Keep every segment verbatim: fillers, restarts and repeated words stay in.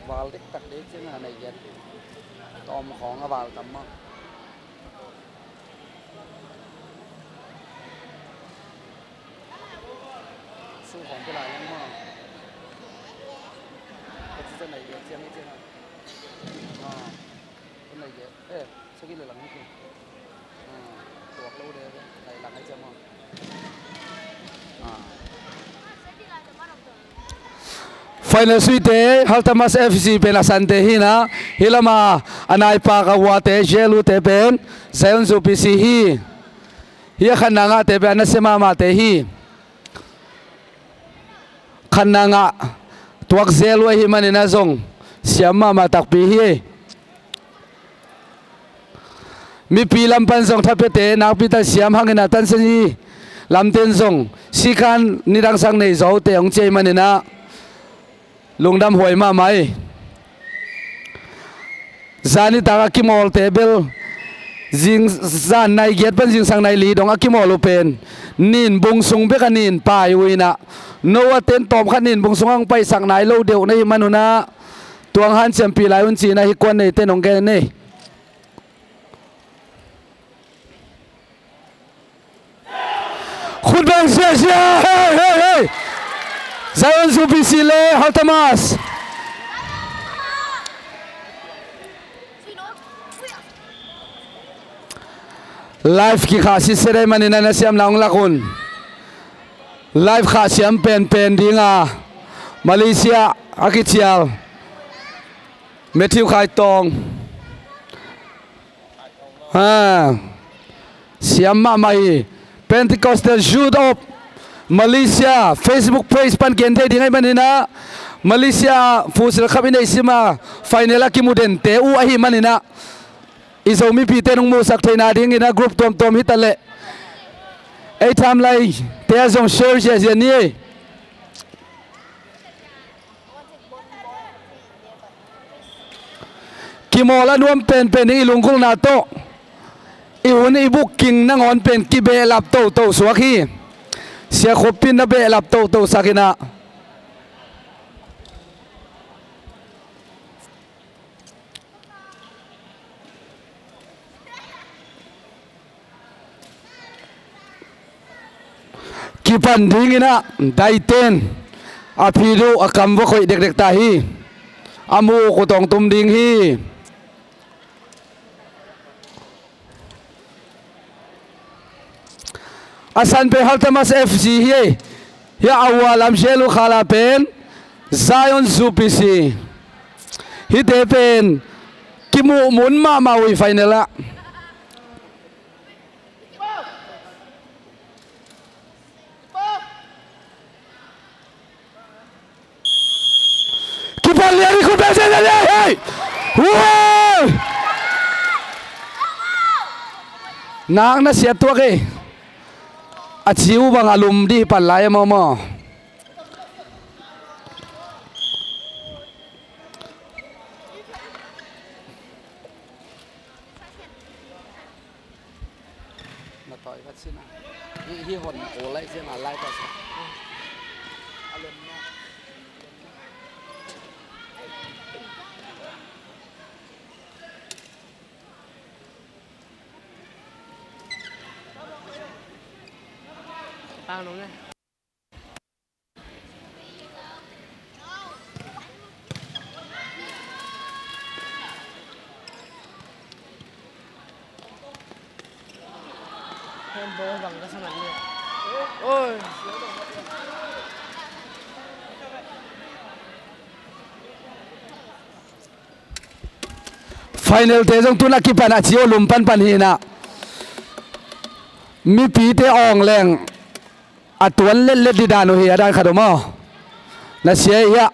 Val dektak dei ciang a nei giat. Tawm khawng a val tam maw? Su khawng pia lai leng maw? Ka ci ciang nei giat ciang hi ciang a. Ah, ka nei giat. Eh, sagih le lang hi kei. Final suite, Haltamas F C pen a sante hi na, hi lama a naipa ka uate, Zelu te pen Zion Zu P C hi. Hi a khatna ngahte pen a nasia mahmahte hi. Khatna ngah tuak Zelu ahi manin a zong siam mahmah takpi hi. Mipi lam pan zong thapiate nakpi tak siam hangin a tansen hi. Lamten zong sikan nidang sang nei zawte hong ciai manin a lungdam huai mahmah hi. Zan nitak a kimawlte bel zing, zan nai giat pan zingsang nai li dong a kimawl uh pen nin bung sung bek a nin pai uh in a, no a ten tawm khat nin bung sung a hong paisak nai lo deuh na hi man un a, tuang hanciampih lai un ci-in a hi kuan neite nong gen ei. Khut beng siasia, hei, hei, hei. Zion Zu P C le Haltamas. Live kikhah sitset ahih manin a na siamna hong lak un. Live khah siam penpen ding a Malaysia a kicial Matthew Khai Tawng. Ha. Siam mahmah hi. Pentecostal Youth of Malaysia Facebook page pan gen thei ding ahih manin a, Malaysia Futsal Cup i neih sim a final a kimu dente uh ahih manin a, i Zo mipite nong muhsak theihna dingin a group tuamtuam hi ta leh ei timeline te ah zong share ziahziah ni ei. Kimawl a nuam penpen ding i lunggulhna tawh i hun i booking nangawn pen kibehlap toto suak hi. Sia Khup in na behlap toto sak in a. Kipan dingin a daiten a phit uh a kam va khoih dekdek ta hi. A mu uh kut hong tum ding hi. A san pen Haltamas F C hi. Hi a, a ua lam Zelu khala pen Zion Zu P C. Hite pen kimuh mun mahmah uh hi final ah. Kipan lian hi, khut beng siasia lian hi. Hei! Uai! Nak na siat tuak hi. A ci uh bang a lum dih pan lai a maw maw. Na tawi khat sin a. Hi, hi hon ko lai sin a lai ta sa. Pang nung eh. Final te zong tun a kipan a ci uh lum panpan hi na. Mipite awng leng a tuan letlet dih dan uh hi a, dan khat uh maw. Na sia hi a,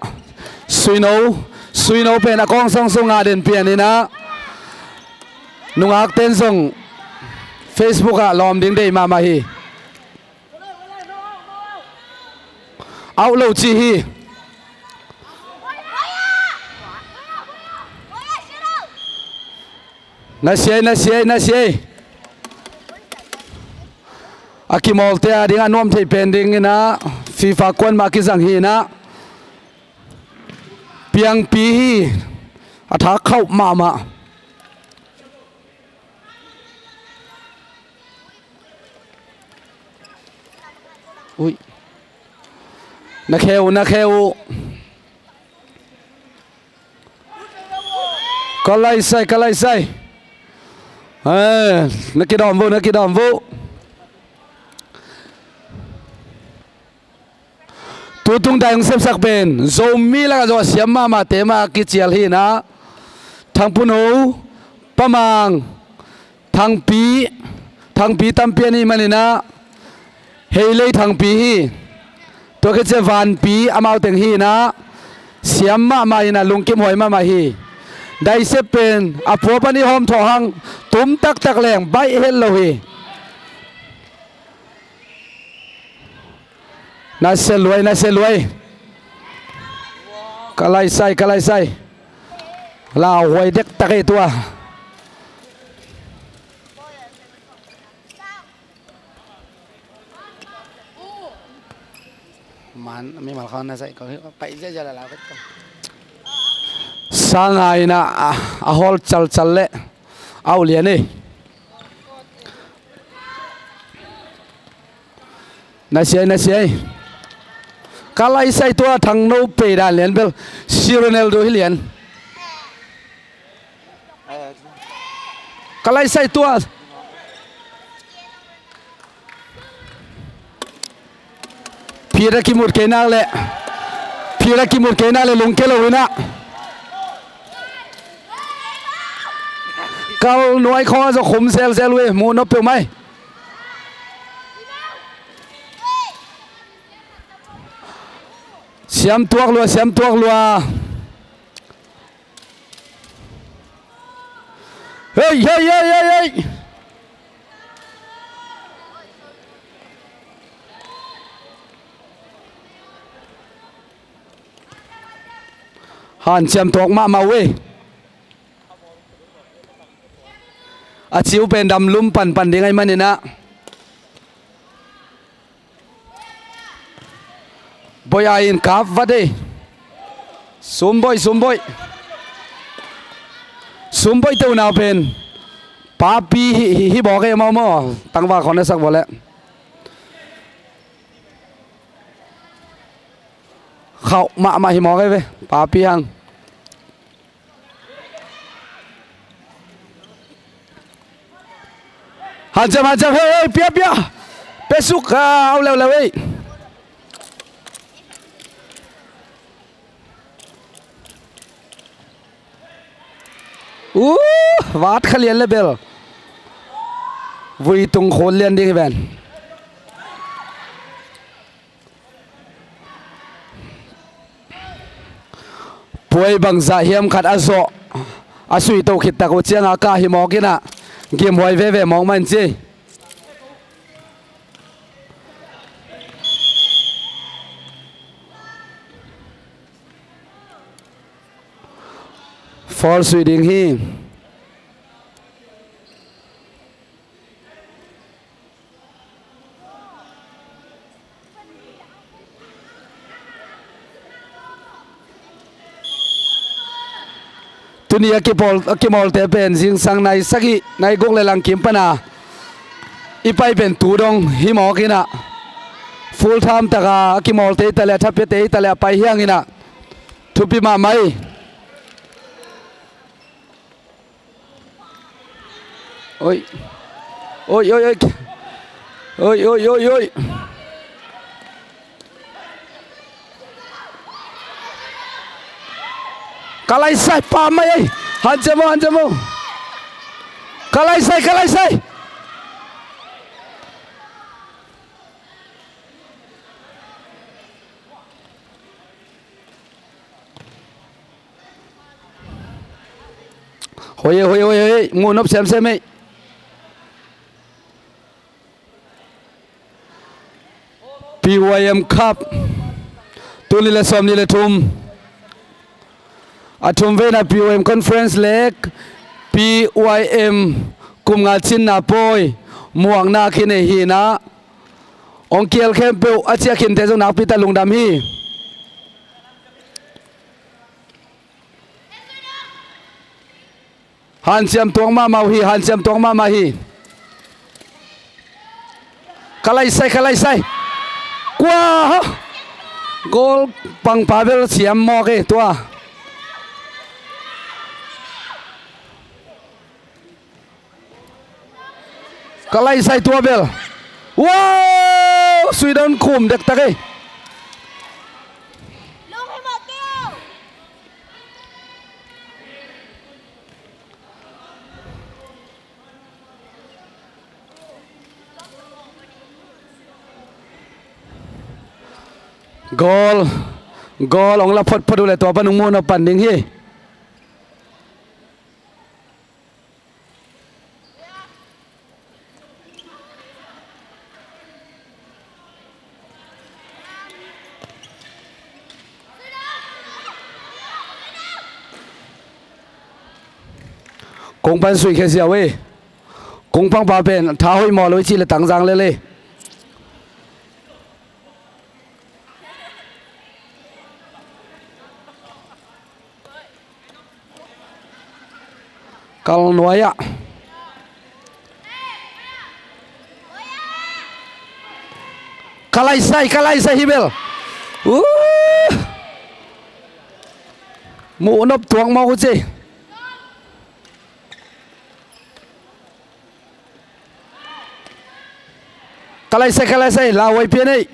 Suino, Suino pen a kawngsong sung ngah den pian hi na. Nungakten zong Facebook ah lawm ding deih mahmah hi. Auh lo ci hi. Na sia hi, na sia hi, na sia hi. A kimawlte a ding a nuam thei pen ding hi na, FIFA kuan mah kizang hi na. Piangpi hi. A thak khauh mahmah. Ui. Na khe uh, na khe uh. Ka laisai, ka laisai. Eh, na kidawm vo, na kidawm vo. Tutung dai hong sepsak pen Zomi lakah zawh siam mahmahte mah kicial hi inah, Thangpuno, Pamang, Thangpi, Thangpi tampi a nih maninah, Heilei Thangpi hi. Tua khit ciah Vanpi amau teng hi inah, siam mahmah inah lungkim huai mahmah hi. Daisep pen a pua pan i hawm thawh hang, tum taktak leng baih het lo hi. Na se luai, na se luai. Ka laisai, ka laisai. Lauhuai dektak ei tua. Man, mimal khawng na sai ko, paih ziahziah la la vet ko. Sanga inah a, a hawl calcal leh a ulian ei. Na siai, na siai. Ka laisai tua Thangno pei dan lian bel si Ronaldo hi lian. Ka laisai tua. Phit a kimut kei nak leh, phit a kimut kei nak leh lungke lo inah. Kal nuai khawng a zaw khum zelzel uh hi, muh nop peuhmah hi. Siam tuak lua, siam tuak lua. Hei, hei, hei, hei, hei. Hanciam tuak mahmah uh ei. A ciu pen damlum panpan ding ahih maninah. Boih a in kap vat ei. Sum boih, sum boih. Sum boih teuh nau pen Papi hi, hi, hi bawk ei maw maw. Tangval khawng na sak bawh leh. Khauh mahmah hi mawk ei ve, Papi hang. Hanciam, hanciam, hei, hei, pia, pia. Pesuk, ah, au leuleu, hei. Uh, vat kha lian le bel. Vui tung khun lian ding hi ven. Puai bangzah hiam khat a zawh, a suih toh khit tak uh cianga kah hi mawk inah, gimhuai veve mawk mah in ci. Foul suih ding hi. Tuni a kipawl, a kimawlte pen zingsang nai sagih, nai guk le langkim pana i pai pen tu dong hi mawk inah, full time taka a kimawlte hi taleh, a thapiate hi taleh a pai hi hang inah, thupi mahmah hi. Oi. Oi, oi, oi. Oi, oi, oi, oi. Ka laisai pa mai ei. Hanciam o, hanciam o. Ka laisai, ka laisai. Hoi, hoi, hoi, hoi, muh nop semsem ei. P Y M Cup. Tul nih le sawm nih le thum. A thum veina P Y M Conference le P Y M kum nga cinna pawi muakna khin ei hi inah. Hong kial khempeuh a ciah khinte zong nakpi tak lungdam hi. Hanciam tuak mahmah uh hi, hanciam tuak mahmah hi. Ka laisai, ka laisai. Kua ha. Goal pangpa bel siam mawk e tua. Ka laisai tua bel. Wow! Sui don khum dektak e. Goal. Goal hong la photphot uh le tua pan hong muh nop pan ding hi. Kong pan sui khia ziau e. Kong pangpa pen tha hoih mawh lo i cih le tangzang lel e. Kal nuai ah. Ka laisai, ka laisai hi bel. Uh! Muh nop tuak mawk uh ci. Ka laisai, ka laisai, lauhuai pian ei.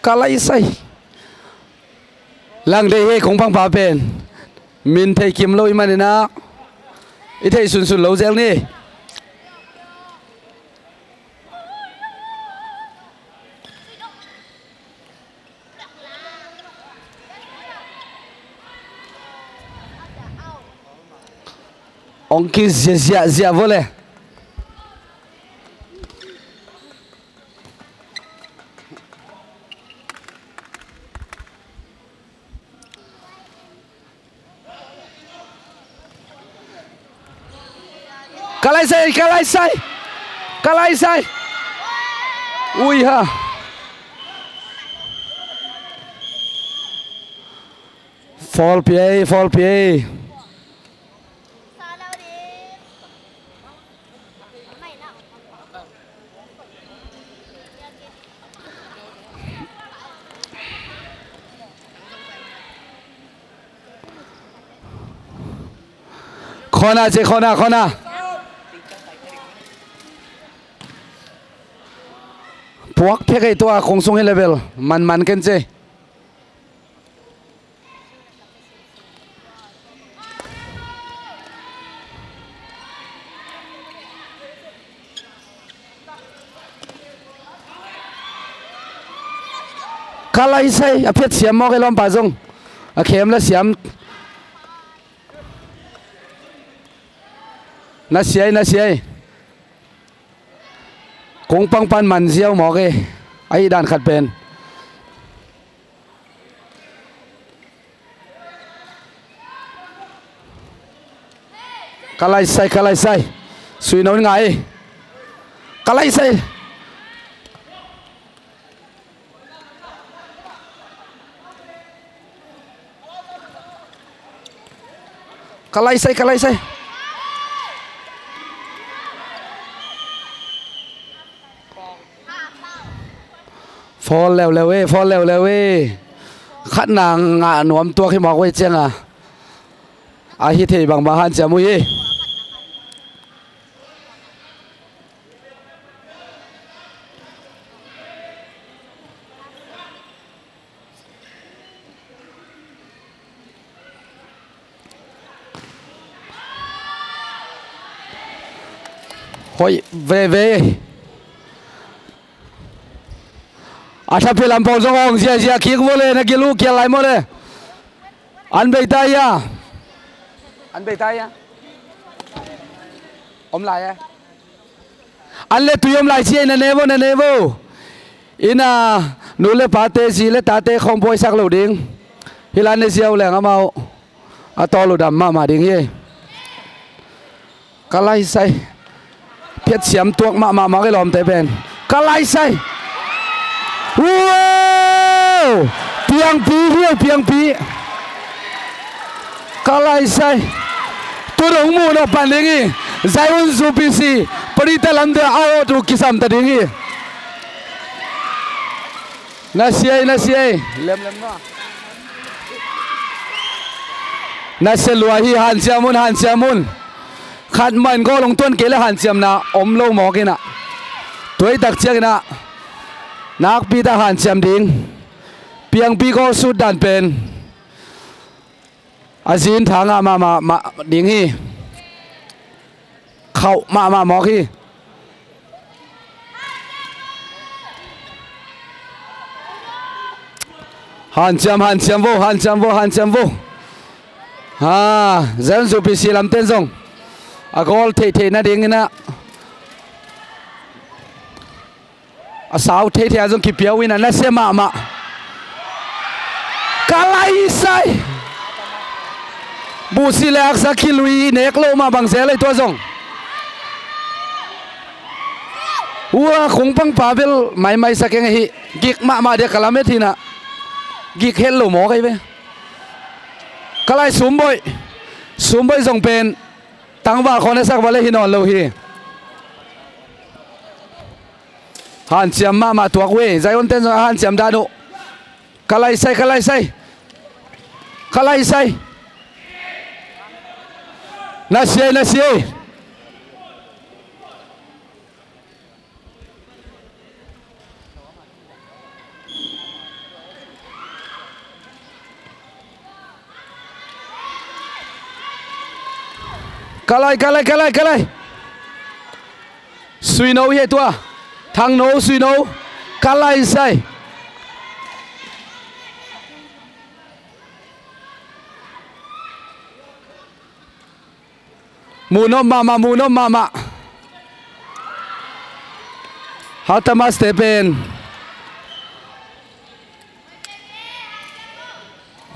Ka laisai. Lang dei hi kong pangpa pen. Min thei kim lo i manin ah i thei sunsun lo zel ni. Ong ki zia zia zia vole. Ka laisai, ka laisai. Ka laisai. Ui ha. Foul pia ei, foul pia ei. Khawna ci, khawna, khawna. Puak phek ei tua kong sung hi level manman ken ci. Ka laisai a phiat siam mawk ei lawmpa zong. A khem la siam. Na siai, na siai. Kong pangpan man ziau mawk ei. A ih dan khat pen. Ka laisai, ka laisai. Sui no in ngai. Ka laisai. Ka laisai, ka laisai. Foul leuleu e, foul leuleu e. Khatna ngah nuam tuak hi mawk uh ei cianga. A hi thei bangbang hanciam uh hi. Hoih veve. A thapi lam pawl zong hong ziazia kik vua le na gil uh kial lai maw le. An bei ta hia? An bei ta hia? Om lai e. An le tui om lai ci ei na ne vo, na ne vo. Ina nu le pate, zi le tate khawng buaisak lo ding. Hi la ne ziau leng amau. A tawl uh dam mahmah ding hi. Ka laisai. Phiat siam tuak mahmah mawk i lawmte pen. Ka laisai. Wow! Piangpi hi, piangpi. Ka laisai. Tu dong mu nawk pan ding hi. Zion U P C. Pari ta lam dia a aw tu kisam ta ding hi. Na siai, na siai. Lem, lem na. Na sia lua hi, hanciam un, hanciam un. Khat mah in goal hong tuan kei le hanciamna om lo mawk in ah. Tuaitak ciangin ah nakpi tak hanciam ding. Piangpi goal sut dan pen a zin tha ngah mahmah mah ding hi. Khauh mahmah mawk hi. Hanciam, hanciam vo, hanciam vo, hanciam vo. Ha, Zion U P C lamten zong a goal theihtheih nadingin ah a sau theithei a zong kipia uh in ah nasia mahmah. Ka laisai. Buhsi le aksa kilui nek lo mah bang zel ei tua zong. Ua kong pangpa bel maimai sa keng ahi. Gik mahmah dia ka lamet hi in ah. Gik het lo mawk ahi ve. Ka lai Sumboih. Sumboih zong pen tangval khaw na sak va le hi nawn lo hi. Hanciam mahmah tuak uh e. Zion ten zong a hanciam dan uh. Ka laisai, ka laisai. Ka laisai. Na siai, na siai. Ka lai, ka lai, ka lai, ka lai. Suino hi tua. Thangno, Suino. Ka laisai. Munop mahmah, munop mahmah. Haltamas te pen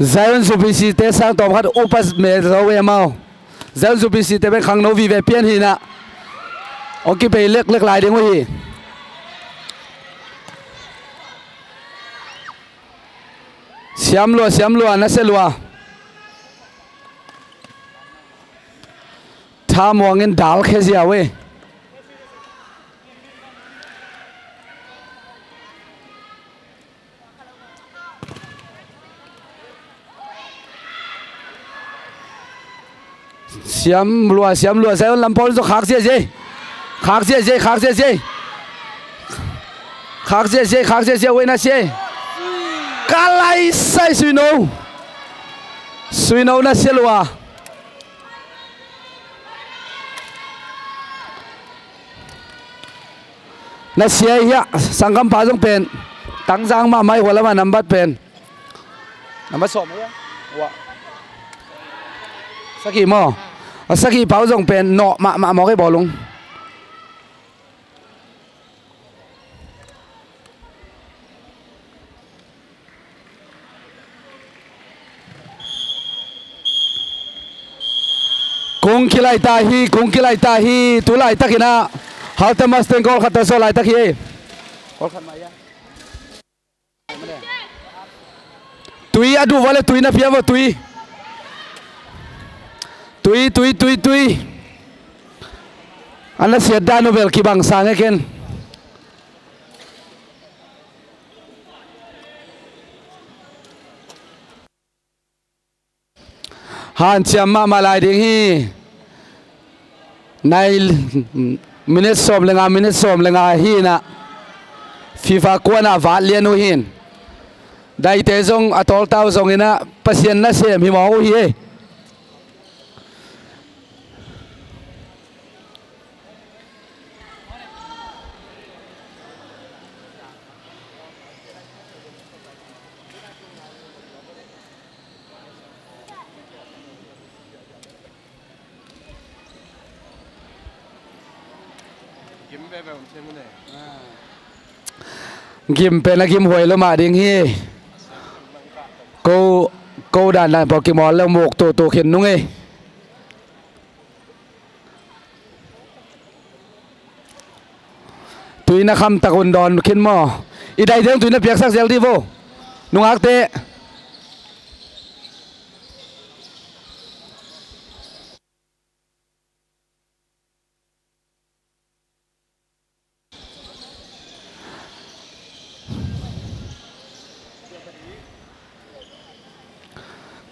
Zion U P C te sang tawm khat upas me zo e mau. Zion U P C te pen khangno vive pian hi in ah. Ong kipei leklek lai ding uh hi. Siam lua, siam lua, na sia lua. Thamuangin dal khezia uh e. Siam lua, siam lua, Zion lam pawl in zong khak ziazia. Khak ziazia, khak ziazia. Khak ziazia, khak ziazia, uh e na sia. Ka laisai Suino. Suino na sia lua. Na sia hiah, sanggampa zong pen. Tangzang mahmah i hua lamah nambat pen. Nambat sawm hiah. Ua. Sakhi maw. A sakhi pau zong pen nawh mahmah mawk i bawlung. Kong kilai ta hi, kong kilai ta hi, tu laitak in ah. Haltamas ten goal khat ta zaw laitak hi. Goal khat mah ia. Tui a duh vua le tui na pia vua tui. Tui, tui, tui, tui. A na siat dan uh bel kibang sang e ken. Hanciam mahmah lai ding hi. Nai minute sawm le nga, minute sawm le nga hi in ah. FIFA kuan ah vat lian uh hi in. Daite zong a tawltau zong in ah Pasian nasem hi mawk uh hi e. Gim pen a gim huai lo mah ding hi. Ko, Ko dan dan pawh kimawl le muk tutu khin nung ei. Tui na kham tak un dawn khin maw? I dai deng tui na piaksak zel dih vo. Nungakte.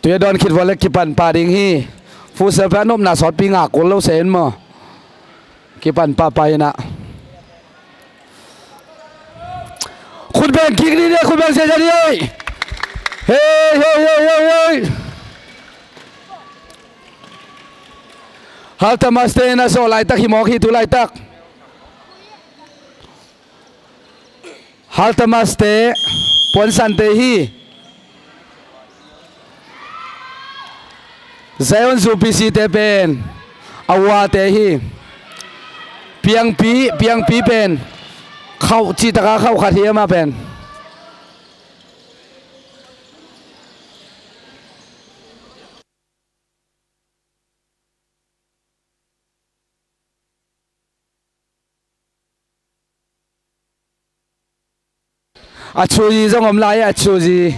Tui a dawn khit vua le kipan pah ding hi. Futsal pen a nopna sawtpi ngak kul lo se in maw? Kipan pahpah in ah. Khut beng kik ni de, khut beng sia sia ni ei. Hei, hei, hei, hei, hei. Haltamaste na zawh laitak hi mawk hi tu laitak. Haltamaste puansante hi. Zion zu P C te pen a uate hi. Piangpi, piangpi pen khauh cihtaka khauh khat hi ama pen. A chuzi zong om lai, a chuzi.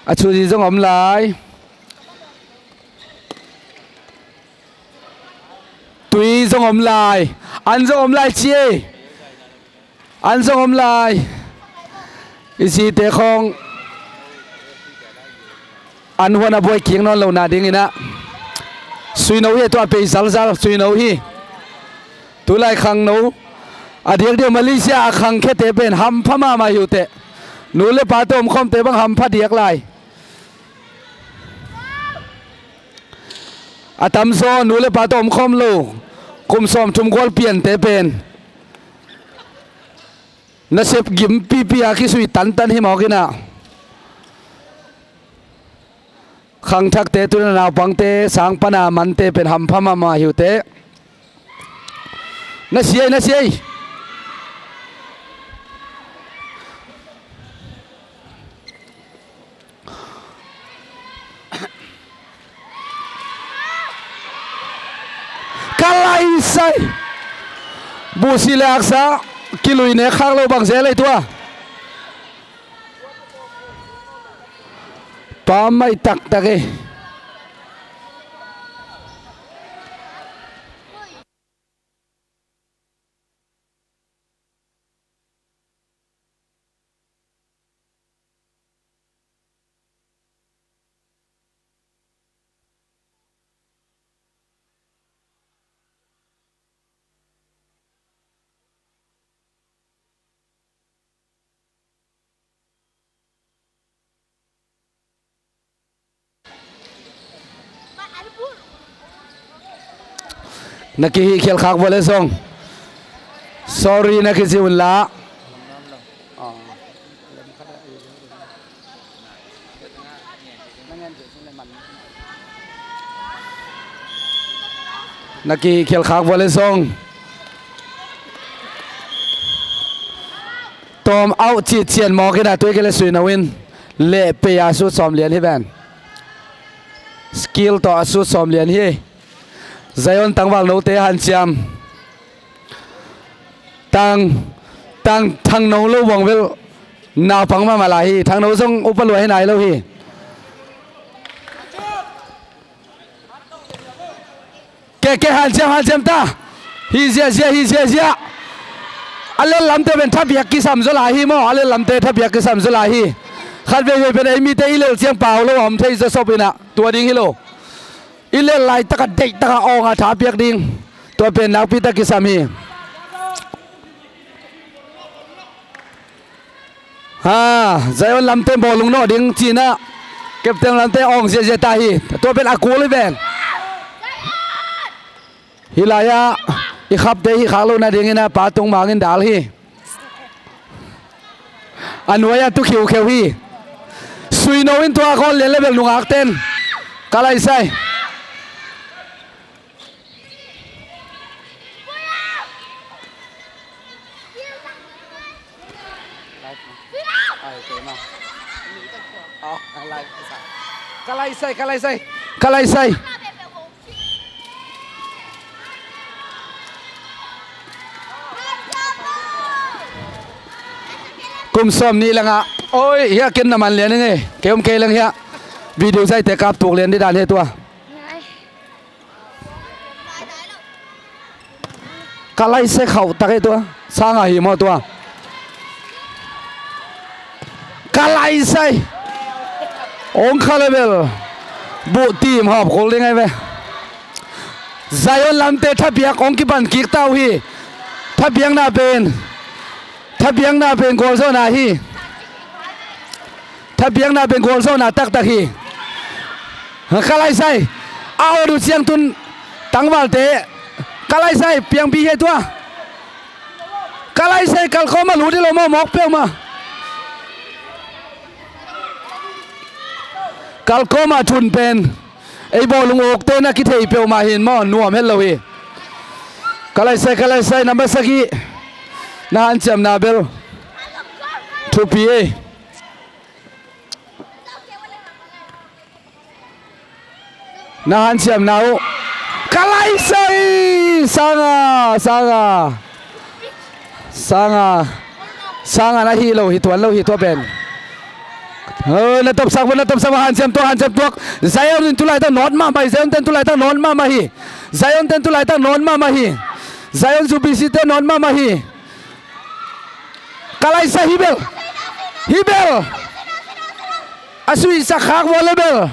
A chuzi zong om lai. Tui zong om lai. An zong om lai ci ei. An zong om lai. I zite khawng an huan a buai kik nawn lo na dingin ah. Suino hi tua pei zalzal, suino hi. Tulai khangno a diakdiak Malaysia a khangkhete pen hampha mahmah hi uh teh. Nu le pate omkhawmte bang hampha diak lai. A tamzaw nu le pate omkhawm lo kum sawmthum gual piante pen nasep gim pipi a kisui tantan hi mawk in ah. Khangthakte tuna naupangte sang pana mante pen hampha mahmah hi uh teh. Na sia ei, na sia ei. Ka laisai. Busi le aksa kilui nek khak lo bang zel ei tua. Pammaih taktak ei. Na kihih khial khak vua le zong sorry na kici un la. Na kihih khial khak vua le zong tawm auh cih cian mawk in a tui kei le suino in leh pei a sut sawm lian hi ven. Skill tawh a sut sawm lian hi. Zion tangval note hanciam. Tang, tang thangno lo buang vel naupang mahmah lai hi. Thangno zong upa lua hi nai lo hi. Ke, ke, hanciam, hanciam ta. Hi ziahziah, hi ziahziah. A lel lamte pen thapiak kisam zaw lai hi maw? A lel lamte thapiak kisam zaw lai hi. Khat veivei pen ei mite i lel ciang pau lo a om thei zaw sop in a tua ding hi lo. I lel laitak a deihtaka awng a thapiak ding tua pen nakpitak kisam hi. Ha, Zion lamte bawlung nawh ding ci-in ah captain lamte awng ziahziah ta hi. Tua pen a kul hi ven. Hih lai-ah i khapte hih khak loh nadingin ah pa tung mangin dal hi. A nuai-ah tu khiukheu hi. Suino in tua a kawl lian le bel nungak ten ka laisai. Live ma. Ai, okay ma. Oh, live sa. Ka laisai, ka laisai, ka laisai. Kum sawm nih langa. Oi, hiah ken na man lian ing e. Kei om kei leng hiah. Video zaite kap tuk lian di dan he tua. Ka laisai khauh tak e tua. Sanga hi maw tua. Ka laisai. Ong kha le bel. Buh tim hawp khol ding ai ve. Zion lamte thapiak ong kipan kik ta uh hi. Thapiakna pen. Thapiakna pen gualzawhna hi. Thapiakna pen gualzawhna taktak hi. Ka laisai. A awt uh ciang tun tangvalte. Ka laisai piangpi hi tua. Ka laisai kalkawm a lut hi lo maw mawk peuhmah. Kalkawm a thun pen. Ei bawlung ukte na kithei peuhmah hin maw nuam het lo hi. Ka laisai, ka laisai, na masak hi. Na hanciamna bel. Thupi ei. Na hanciamna uh. Ka laisai. Sanga, sanga. Sanga. Sanga na hi lo, hi tuan lo, hi tua pen. Oh, na topsak, na topsak, hanciam tuak, hanciam tuak. Zion in tulaitak nawt mahmah hi, Zion ten tulaitak nawt mahmah hi. Zion ten tulaitak nawt mahmah hi. Zion U B C te nawt mahmah hi. Ka laisai hi bel. Hi bel. A suihsak khak vua le bel.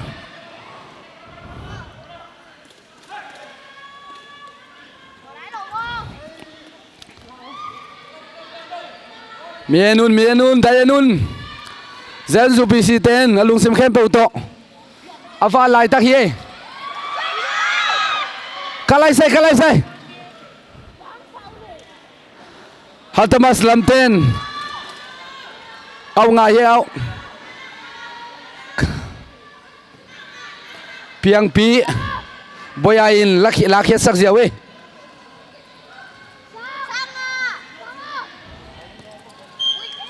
Mi en un, mi en un, dai en un. Zion U B C ten a lungsim khempeuh tawh a val laitak hi. Ka laisai, ka laisai. Haltamas lamten. Au ngai hi au. Piangpi. Boya in lakhiatsak ziau e.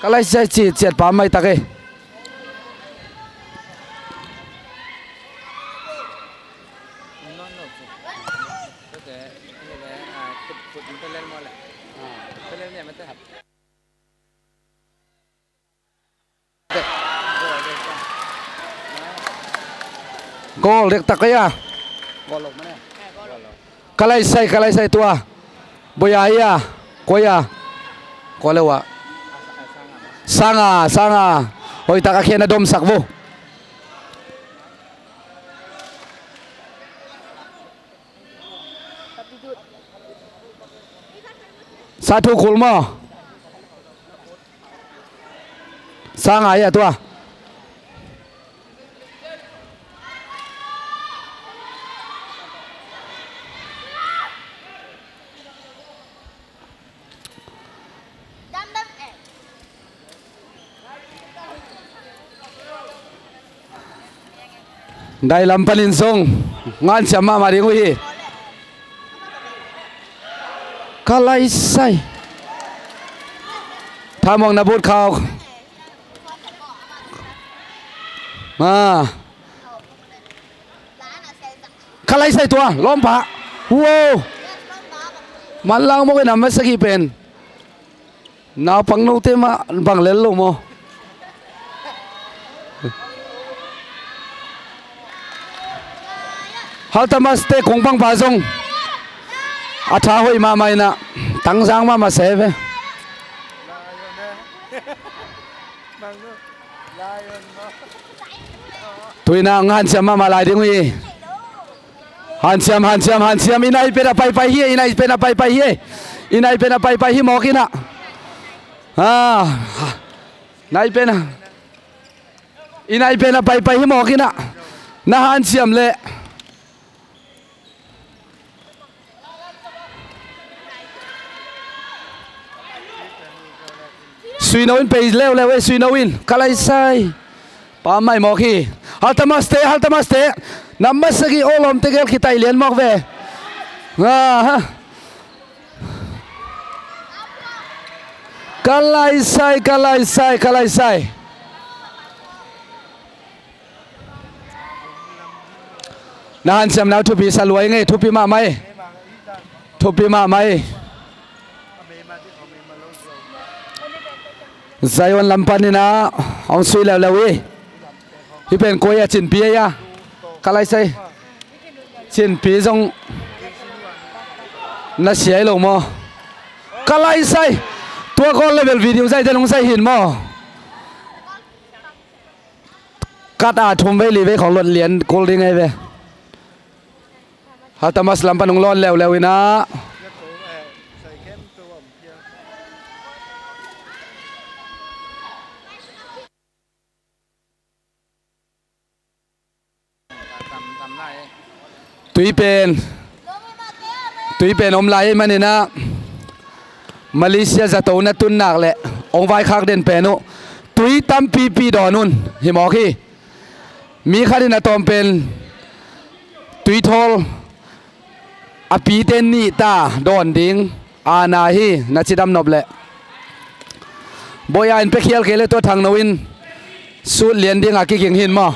Ka laisai ci ciat pa maitak e. Goal dektak ei a. Ka laisai, ka laisai tua. Boya ei a. Koi a. Kua le ua. Sanga, sanga. Hoihtak a khen a domsak vo. Sa thu khul maw? Sa ngai a tua. Dai lam panin zong ngan siam mahmah ding uh hi. Ka laisai. Thamuang na but khau. Ma. Ka laisai tua lawmpa. Wow. Manlang mawk in a masa ki pen. Naupang note mah bang lel lo maw? Haltamas te kong bangpa zong a tha hoih mahmah in a tangzang mahmah se ve. Tuina ngan siam mahmah lai ding uh hi. Hanciam, hanciam, hanciam. I nai pen a paipai hi, i nai pen a paipai hi. I nai pen a paipai hi mawk in a. Ah, nai pen a. I nai pen a paipai hi mawk in a. Na hanciam leh. Suino in pei leuleu e, Suino in. Ka laisai. Pa mai mawk hi. Haltamas te, Haltamas te. Na masa ki awlawm te gel khitaih lian mawk ve. Aha. Ka laisai, ka laisai, ka laisai. Na hanciamna uh thupi sa lua ing ei, thupi mahmah ei. Thupi mahmah ei. Zion lam panin ah hong sui leuleu hi. Hih pen koi a, Cinpi ei a? Ka laisai. Cinpi zong na sia hi lo maw? Ka laisai. Tua goal level video zai den hong zai hin maw? Kat a thum vei li vei khong lot lian kul ding ei ve. Haltamas lam pan hong lawn leuleu in ah. Tui pen, tui pen om lai ei manin ah, Malaysia zato na tun nak leh hong vaikhak den pen uh tui tampipi dawn un hi mawk hi. Mi khat in a tawm pen tui thawl a pite nih ta dawn ding aana hi, na cidam nop leh. Boya in pia khial kei leh tua Thangno in sut lian ding a kiging hin maw?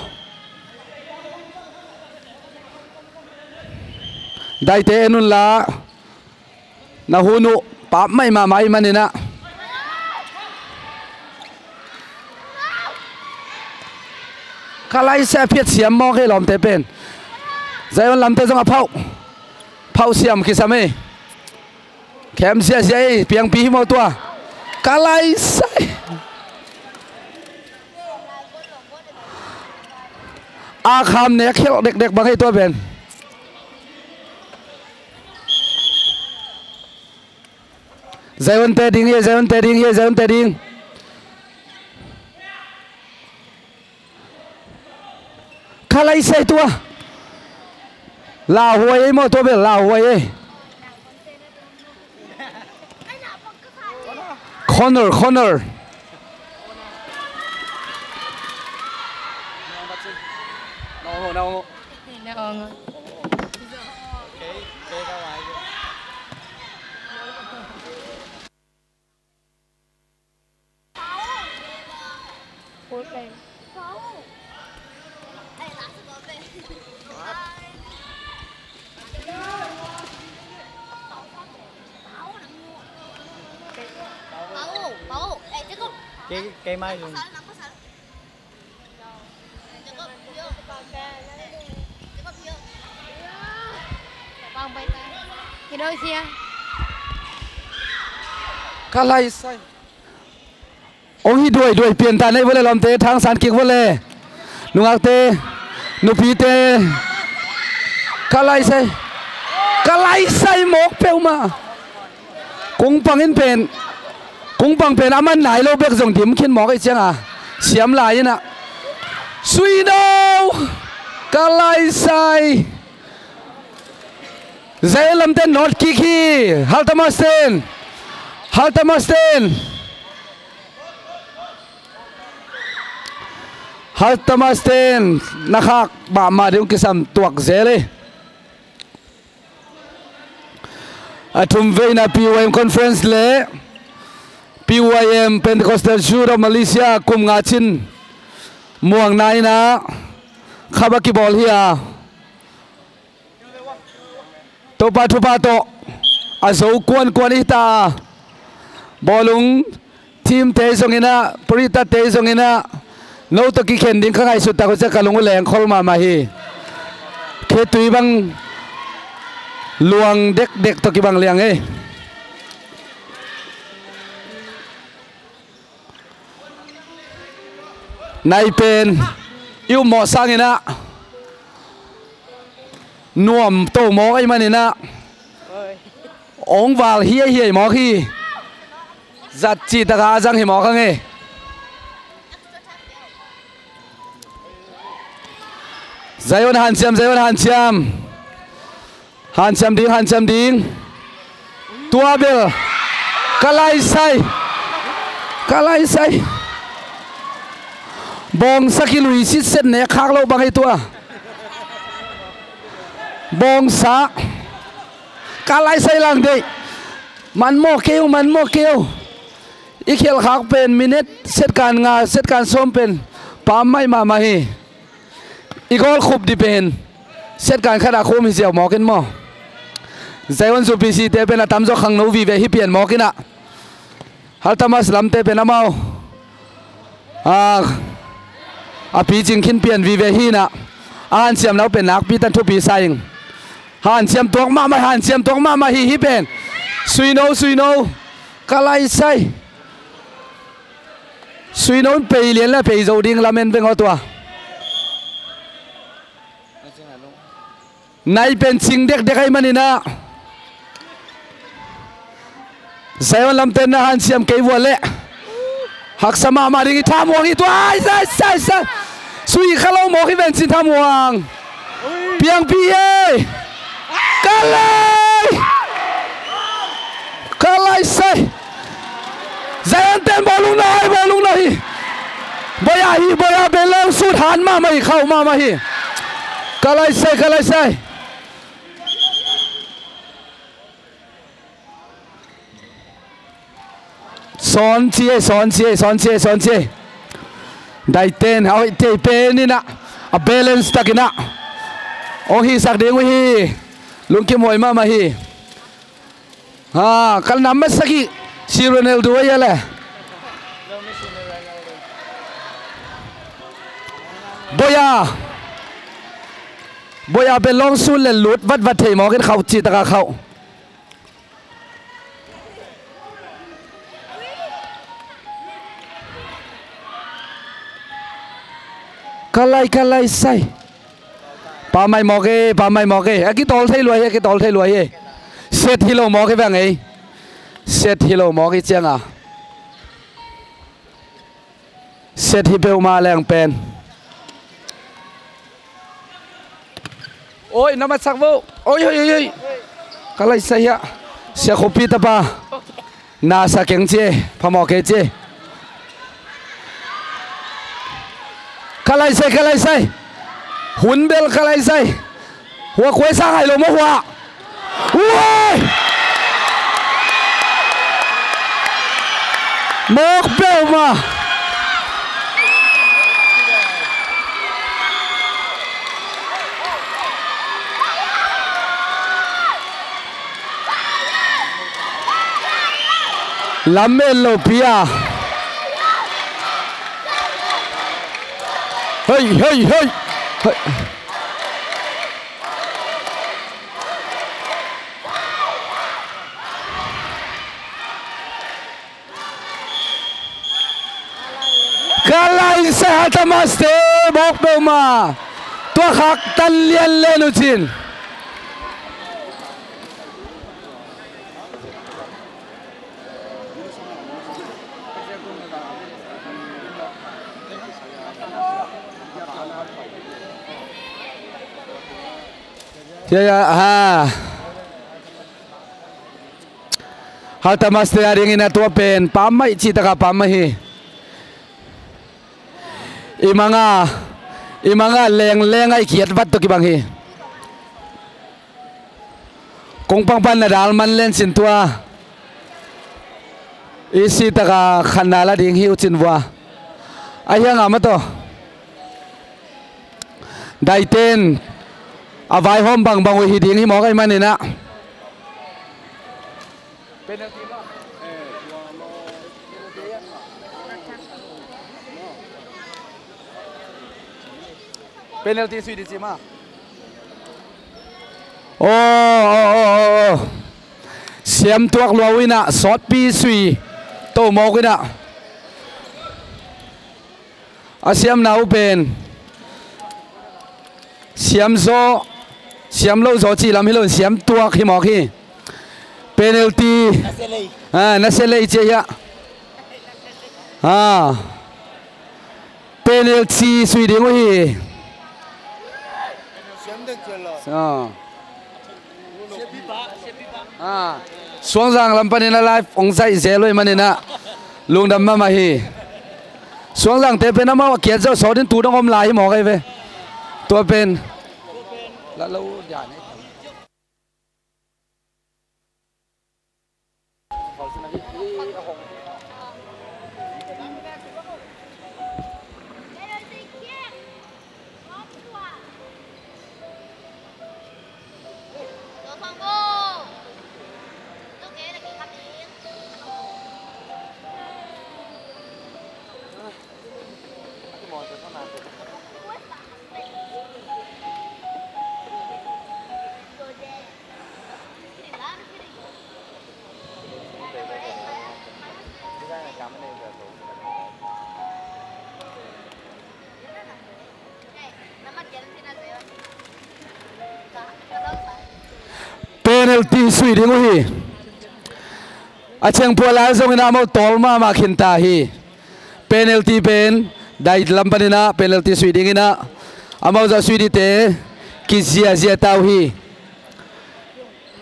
Daite en un la. Na hun uh pap mai mahmah i manin ah. Ka laisai a phiat siam mawk ei lawmte pen. Zion lamte zong a phauh. Phauh siam kisam ei. Khem ziahziah ei, piangpi hi maw tua. Ka laisai. A kham nek khelh dekdek bang ei tua pen. Zion te ding hi, Zion te ding hi, Zion te ding. Ka laisai tua. Lauhuai ei maw tua bel, lauhuai ei. Corner, corner. Cái, cái máy luôn. Ka laisai. Ong hi duaiduai pian ta nei vawle lawmte, thangsan kik vawle. Nungakte, nupite. Ka laisai. Ka laisai mawk peuhmah. Kungpang in pen, kungpang pen a man nai lo bek zong dim khin mawk ei cianga siam lai inah. Sui no. Ka laisai. Zai lamte not kick hi. Haltamas ten. Haltamas ten. Haltamas ten na khak mahmah ding kisam tuak zel hi. A thum veina P Y M Conference le P Y M Pentecostal Youth of Malaysia kum nga cin muangna inah khap a kibawl hi a. Topa thupha tawh a zo kuankuan i ta a. Bawlung team te zong inah, purita te zong inah, no tawh kikhen ding ka ngaihsut tak uh ciah ka lung uh lengkhol mahmah hi. Khetui bang luang dekdek tawh kibang liang ei. Nai pen i upmawh sanginah nuam to mawk ei maninah ong val hiaihiai mawk hi. Zat cihtaka a zang hi mawk ang e. Zion hanciam, Zion hanciam. Hanciam ding, hanciam ding. Tua bel ka laisai. Ka laisai. Bawngsa kilui sitset nek khak loh bang hi tua. Bawngsa. Ka laisai lang deih. Manmawh kei uh, manmawh kei uh. I khelhkhak pen minute setkan nga, setkan sawm pen pammaih mahmah hi. I gawlkhup dih pen Set kan khat a khum hi ziau mawk in maw. Zion zu P C te pen a tamzaw khangno vive hi pian mawk in ah. Haltamas lamte pen amau a, a picing khin pian vive hi in ah. A hanciamna uh pen nakpi tan thupi sa ing. Hanciam tuak mahmah, hanciam tuak mahmah hi hi pen. Suino, suino. Ka lai sai. Suino in pei lian le pei zo ding lamen veng aw tua. Nai pen cing dekdek ahih manin ah. Zion lamte na hanciam kei vua leh haksa mahmah ding hi, thamuang hi tua. Ai, sai, sai, sai. Sui kha lo mawk hi ven cin thamuang. Piangpi ei. Ka lai. Ka lai sai. Zion ten bawlung na hi, bawlung na hi. Boya hi, boya belong sut han mahmah hi, khauh mahmah hi. Ka lai sai, ka lai sai. Sawn ci ei, sawn ci ei, sawn ci ei, sawn ci ei. Daiten a hoih thei pen in ah, a balance tak in ah hong hisak ding uh hi. Lungkim huai mahmah hi. Ha, ka nam masak hi. Si Ronaldo a hi a le. Boya. Boya belong sut le lut vatvat thei mawk in khauh cih tak a khauh. Ka lai, ka lai sai. Pammaih mawk e, pammaih mawk e. A kitawl thei lua hi, a kitawl thei lua hi. Set hi lo mawk hi veng ei. Set hi lo mawk hi ciang a. Set hi peuhmah leng pen. Oi, na matsak vo. Oi, oi, oi, oi. Ka lai sai hiah. Sia Khupi tapa. Na sa keng ci e, phamawh kei ci e. Ka lai sai, ka lai sai. Hun bel ka lai sai. Hua kuai sa ngai lo maw hua. Uai! Mawk peuhmah. Lam en lo pi a. Hei, hei, hei. Hei. Ka lai sai, Haltamas te, mawk peuhmah. Tua khak tan lian lian uh cin. Ya, ya, ha. Haltamas te a dingin a tua pen pammaih cih taka pammaih hi. I manga, i manga lengleng a i kiat vat tawh kibang hi. Kong pangpan na dal man len cin tua. I si taka khanna la ding hi uh cin vua. A hiang a ma tawh. Daiten a vaihawm bangbang uh hi ding hi mawk ahih manin ah. Penalty sui di ci ma. Oh, oh, oh, oh, oh. Siam tuak lua uh in ah, sawtpi sui to mawk uh in ah. A siamna uh pen siam zaw, siam lo zaw cih lam hi lo in siam tuak hi mawk hi. Penalty. Ah, na se lei cia hiah. Ah. Penalty sui ding uh hi. Ah. Ah, Suangzang lam panin a live hong zaih zel uh ahih manin ah lungdam mahmah hi. Suangzang te pen amau a kiat zawh sawt in tu dong om lai hi mawk ahi ve. Tua pen la lo dian hi. Penalty sui ding uh hi. A chengpual lai zongin amau tawl mahmah khinta hi. Penalty pen dai lam panin ah penalty sui dingin ah amau zah sui dingte kiziazia ta uh hi.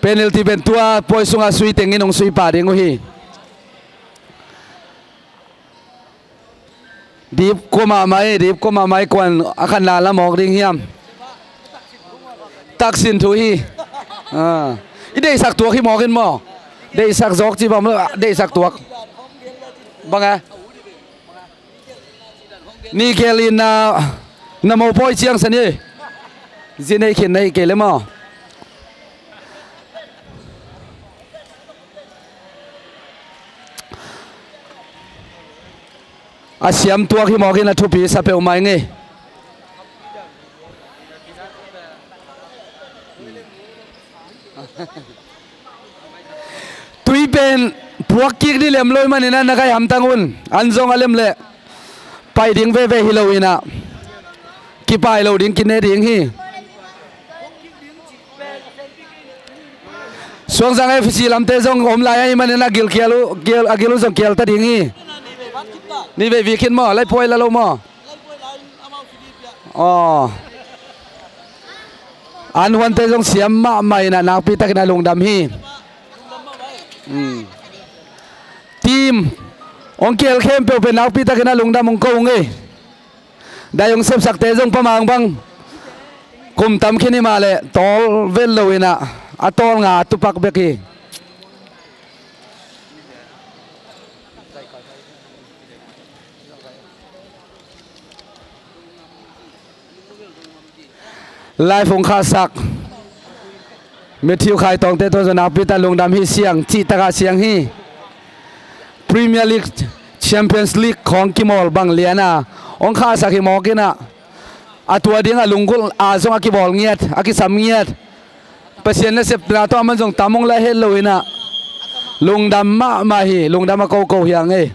Penalty pen tua pawi sungah sui tengin hong sui pah ding uh hi. Dip kua mahmah hi, dip kua mahmah hi, kuan a khan lala mawk ding hiam? Taksin thu hi. Ah. I deihsak tuak hi mawk in maw? Deihsak zawk ci bang, deihsak tuak. Bang a? Ni kel in na, na mo pawi ciang san hi. Zi nei khin nei kei le maw? A siam tuak hi mawk in a thupi sa peuhmah ing ei. Tui pen puak kik dih lem lo ahih manin ah na kai hamtang un. An zong a lem leh pai ding veve hi lo in ah kipai lo ding kine ding hi. Suangzang F C lamte zong om lai ahih manin a gil kial uh, gil, a gil uh zong kial ta ding hi. Ni vei vik hin maw, lai puai la lo maw? Aw. An huante zong siam mahmah in a nakpi takin a lungdam hi. Hmm. Team hong kial khempeuh pen nakpi takin a lungdam hong ko ung ei. Dai hong sepsakte zong pamang bang kum tam khin hi mah leh tawl vet lo in ah a tawl nga tupak bek hi. Live hong khahsak Matthew Khai Tawngte tawh zong nakpi tak lungdam hi. Siang cih takah siang hi. Premier League, Champions League khawng kimawl bang lian a hong khahsak hi mawk in ah, a tua ding a lunggulh a zong a kibawl ngiat, a kisam ngiat. Pasian nasepna tawh aman zong tam hong la het lo in ah lungdam mahmah hi. Lungdam a koko hi hang ei.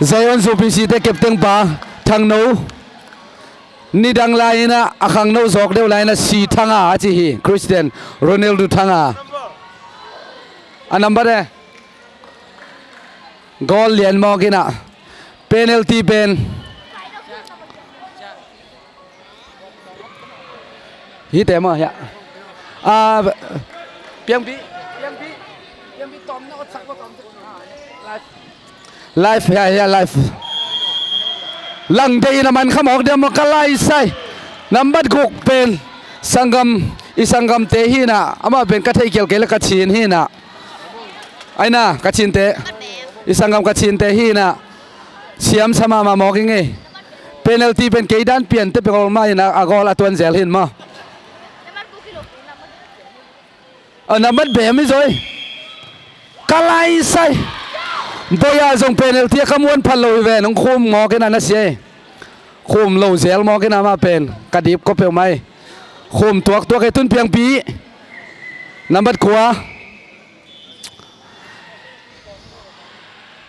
Zion Zu Pi Si te captain pa Thang No. Nidang lai in ah a khangno zawk deuh lai in ah si Thanga a ci hi. Cristiano Ronaldo Thanga. A number e. Goal lian mawk in ah. Penalty pen. Hi te maw, ya. Ah, piangpi, piangpi, piangpi tom na ot sak ko tom. Live. Live, ya, ya, live. Lang dei na man kha mawk dia maw ka lai sai. Nambat guk pen sanggam, i sanggam te hi na, amah pen ka thei kial kei la ka chin hi na. Ai na, ka chin te. I sanggam ka chin te hi na. Siam sa mahmah mawk i ngei. Penalty pen kei dan pian te pe gol mah hi na, a gol a tuan zel hin maw. A nambat bem hi zoi. Ka lai sai. Boya zong penalty a ka muan phat lo hi ven. Hong khum mawk in a na sia. Khum lo zel mawk in a mah pen. Ka dip ko peuh mai. Khum tuak tuak e tun piangpi. Nambat kua.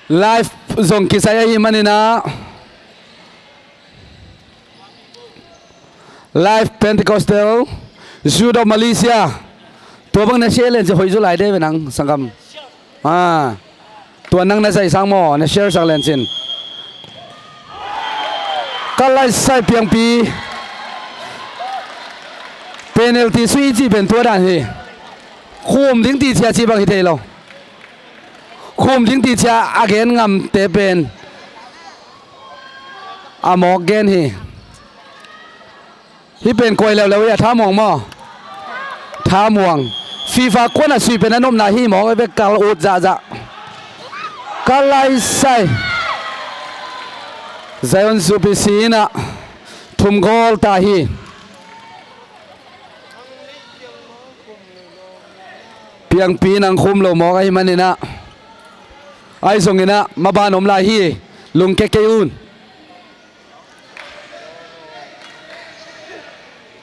Live zong kisai ahi manin a. Live Pentecostal Youth of Malaysia. Tua bang na share len ci hoih zu lai de ve nang sanggam. Ah. Tua nang na zai sang maw na share sak len cin. Ka lai sai piangpi. Penalty sui ci pen tua dan hi. Khum ding ti cia ci bang hi thei lo. Khum ding ti cia a gen ngam te pen. A mawk gen hi. Hih pen koi leuleu hi a, Thamuang maw? Thamuang. FIFA kuan a sui pen a nopna hi mawk, a bek kal ut zahzah. Ka laisai. Zion Zupi si in ah thum goal ta hi. Piangpi nang khum lo mawk ahih manin ah, ahi zongin ah maban om lai hi. Lungke kei un.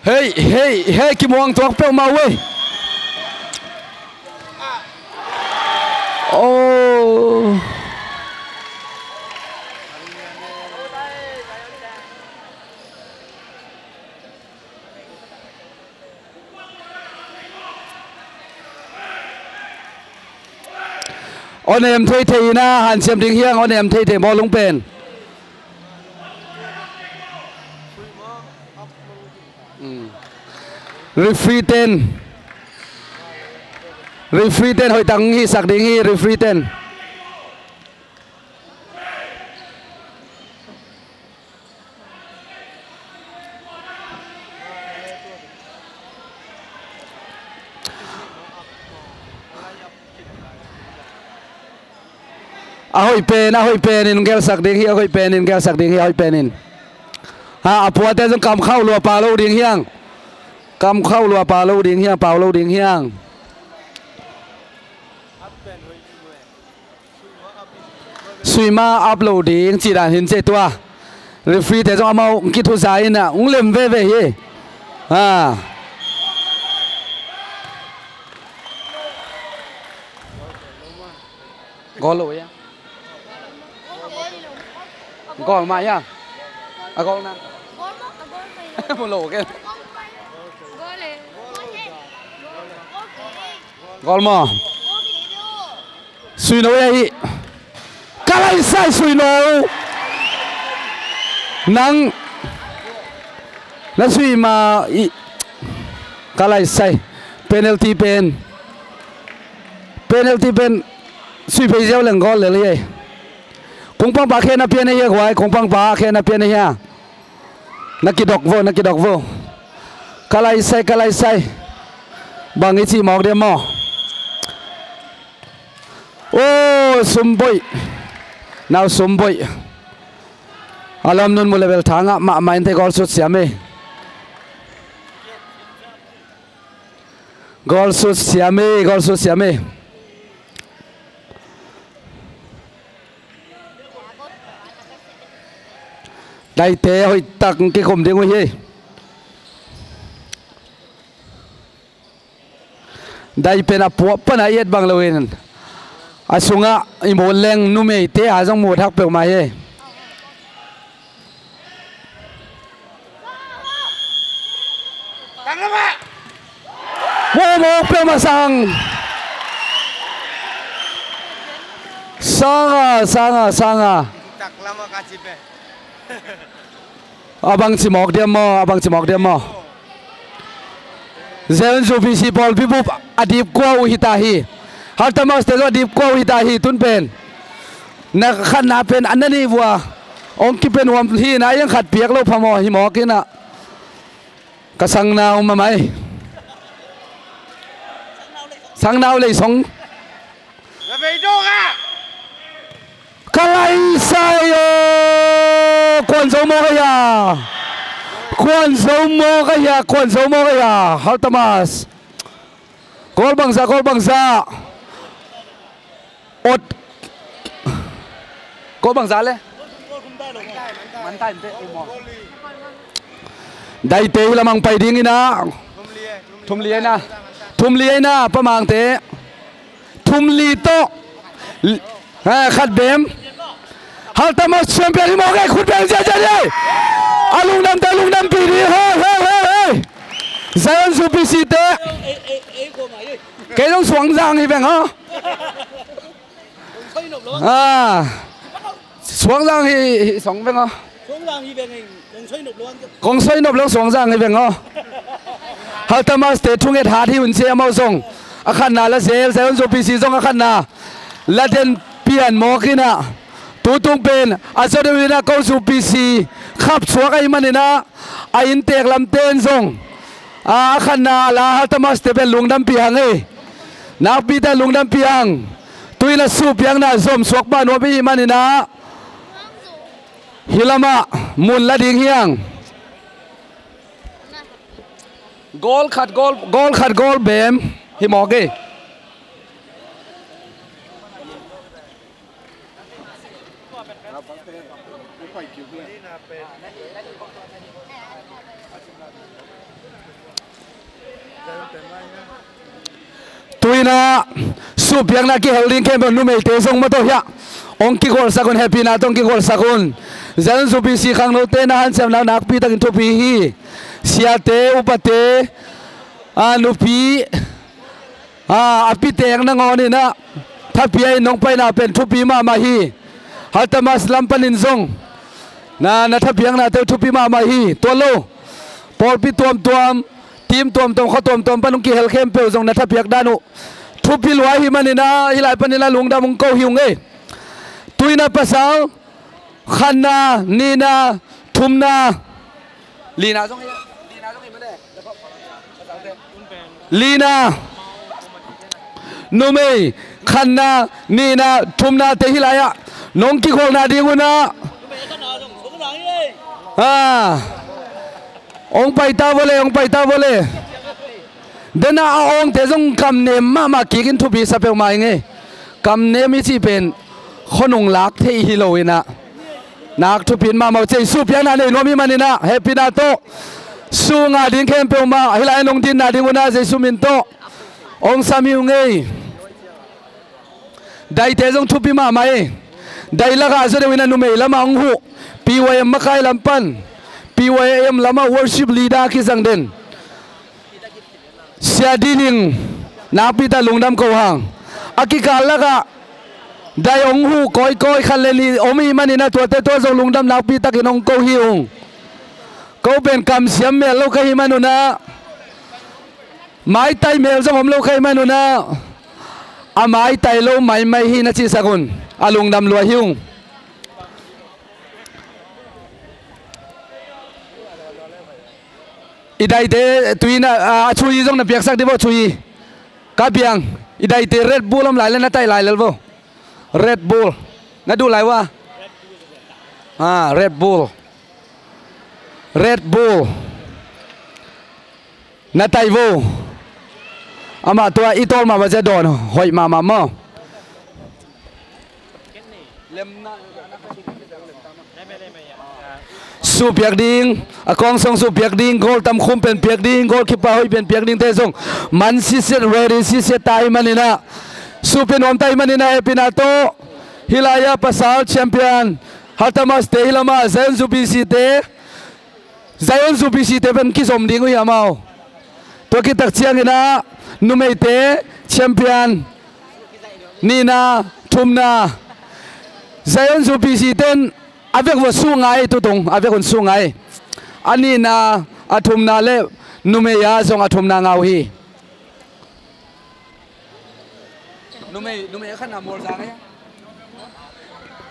Hei, hei, hei, kimuang tuak peuhmah uh ei. Oh. Aw nem theithei in ah hanciam ding hiang, aw nem theithei bawlung pen. Mm. Referee ten. Referee ten hoih tak hong hisak ding hi, referee ten. A hoih pen, a hoih pen in gelsak ding hi, a hoih pen in gelsak ding hi, a hoih pen in. Ha, a puate zong kam khauh lua pau lo ding hiang. Kam khauh lua pau lo ding hiang, pau lo ding hiang. Sui ma ap lo ding cih dan hi in ci tua. Referee te zong amau kithuza in ah hong lem veve hi. Ha. Goal lo hia? Goal mah hia? A goal na. Mu lo ke. Goal maw? Sui no hia hi. Ka laisai sui no. Nang na sui ma i. Ka laisai. Penalty pen. Penalty pen. Sui phei ziau leng goal lel hi. Kungpangpa khe na pian ahi a guai, kungpangpa khe na pian ahi a. Na kidok vo, na kidok vo. Ka laisai, ka laisai. Bang i cih mawk diam maw? Oh, sumboih. Nau sumboih. A lam nun mu level thangah mahmah in te goal sut siam e. Goal sut siam e, goal sut siam e. Daite hoih tak kikum ding uh hi. Dai pen a puah pana i et bang loin a sungah i muh leng numeite a zong muh thak peuhmah hi. Wow, mawk peuhmah sang. Sanga, sanga, sanga. A bang ci mawk diam maw, a bang ci mawk diam maw? Zion Zupi si pawlpi bup a dipkua uh hi ta hi. Haltamas te zong a dipkua uh hi ta hi tun pen. Na khatna pen a na nih vua. Ong kipen huam hi na, a iang khat piak lo phamawh hi mawk in ah. Ka sangnau mamai. Sangnau lei song. Ka laisai aw. Kuan zo mawk ahi a. Kuan zo mawk ahi a. Kuan zo mawk ahi a. Haltamas. Goal bangza, goal bangza. Ot. Goal bangza le. Daite hi lamang pai ding in ah. Thum li ahi na. Thum li ahi na, pamangte. Thum li tawh. Ha, khat bem. Haltamas champion hi mawk e, khut beng ziahziah e. A lungdamte lungdampih ding. Hei, hei, hei, hei. Zion Zupi site. Kei zong suangzang hi veng aw. Ah. Suangzang hi, hi song veng aw. Kong soi nop lo suangzang hi veng aw. Haltamas te thunget hat hi un ci amau zong. A khatna la zel, Zion Zupi si zong a khatna la den pian mawk in ah. Tutung pen a zaw deuh in ah ko zu P C khap suak ahih manin ah a inntek lamte in zong a khatna a la Haltamas te pen lungdampih hang ei. Nakpi tak lungdampih hang. Tu-in a suhpiakna zom suak pah nuam ahih manin ah hih lamah mun la ding hi hang. Goal khat goal, goal khat goal bem hi mawk ei. Tu-in ah suhpiakna kihel ding khempeuh numeite zong maw tawh hiah hong kigolsak un, hehpihna tawh hong kigolsak un. Zion zu P C khangnote na hanciamna nakpi takin thupi hi. Siate, upate, a nupi, a, a pitek nangawn in ah thapiak in nong paina pen thupi mahmah hi. Haltamas lam panin zong na, na thapiaknate uh thupi mahmah hi. Tua lo pawlpi tuamtuam, team tuamtuam, khua tuamtuam pan hong kihel khempeuh zong na thapiak dan uh thupi lua ahih manin ah hih lai panin ah lungdam hong ko hi ung ei. Tu-in ah pasal khatna, nihna, thumna, lina zong hi, lina zong hi mah le. Lina, numei khatna, nihna, thumnate hih lai-ah nong kikholhna ding un ah, a, hong paita vawle, hong paita vawle. Dena a awngte zong kamnem mahmah kik in thupi sa peuhmah ing ei. Kamnem i cih pen khuanung lak theih hi lo in ah nak thupi in mahmah uh ci ei. Suhpiakna nei nuam ahih manin ah hehpihna tawh suh ngah ding khempeuh mah hih lai-ah nong dinna ding un ah Jesu min tawh hong sam hi ung ei. Daite zong thupi mahmah ei. Dai lakah a zaw deuh in ah numei lamah hong huh P Y M makai lam pan, P Y M lamah worship leader kizang den Sia Dining nakpi tak lungdam ko hang. A kikal lakah dai hong huh kawikawi khat le nih om ahih manin ah tuate tawh zong lungdam nakpi takin hong ko hi ung. Ko pen kamsiam mel lo ka hih man un ah, maitai mel zong om lo ka hih man un ah, a maitai lo maimai hi na cihsak un. A lungdam lua hi ung. I daite tui na, a, a chui zong na piaksak dih vo, chui. Ka piang, i daite Red Bull om lai le na taih lai lel vo. Red Bull. Na duh lai ua? A, Red Bull. Red Bull. Na taih vo. Amah tua i tawl mah va zia dawn hoih mahmah maw? Suhpiak ding, a kawngsong suhpiak ding, goal tamkhum pen piak ding, goalkeeper hoih pen piak dingte zong man sitset, ready sitset ta ahih manin ah, suhpia nuam ta ahih manin ah, hehpihna tawh hih lai-ah pasal champion Haltamas te, hih lamah Zion Zu B C te, Zion Zu B C te pen kizom ding uh hi amau. Tua khit tak ciangin ah numeite champion nihna, thumna, Zion Zu B C ten a vek va suh ngai, tutung a vek un suh ngai. A nihna, a thumna le numei ah zong a thumna ngah uh hi. Numei, numei a khatna mual zang e.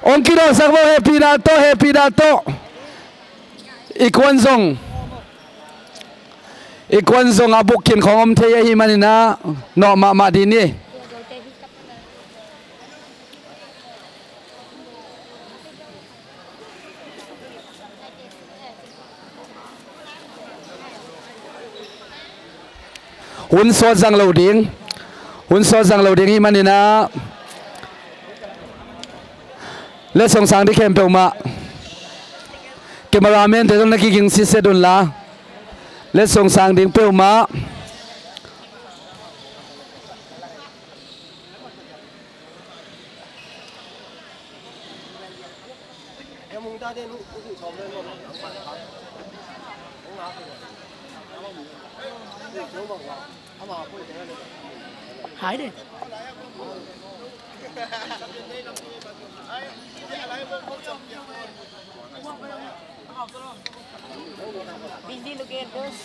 Hong kidawhsak vo, hehpihna tawh, hehpihna tawh. I kuan zong, i kuan zong a buk khin khawng om thei ahih manin ah nawh mahmah dih ni. Hun sawt zang lo ding. Hun sawt zang lo ding ahih manin ah, letsong sang ding khempeuh mah, cameraman te zong na kiging sitset un la. Letsong sang ding peuhmah. Hai deh. Busy looking at this.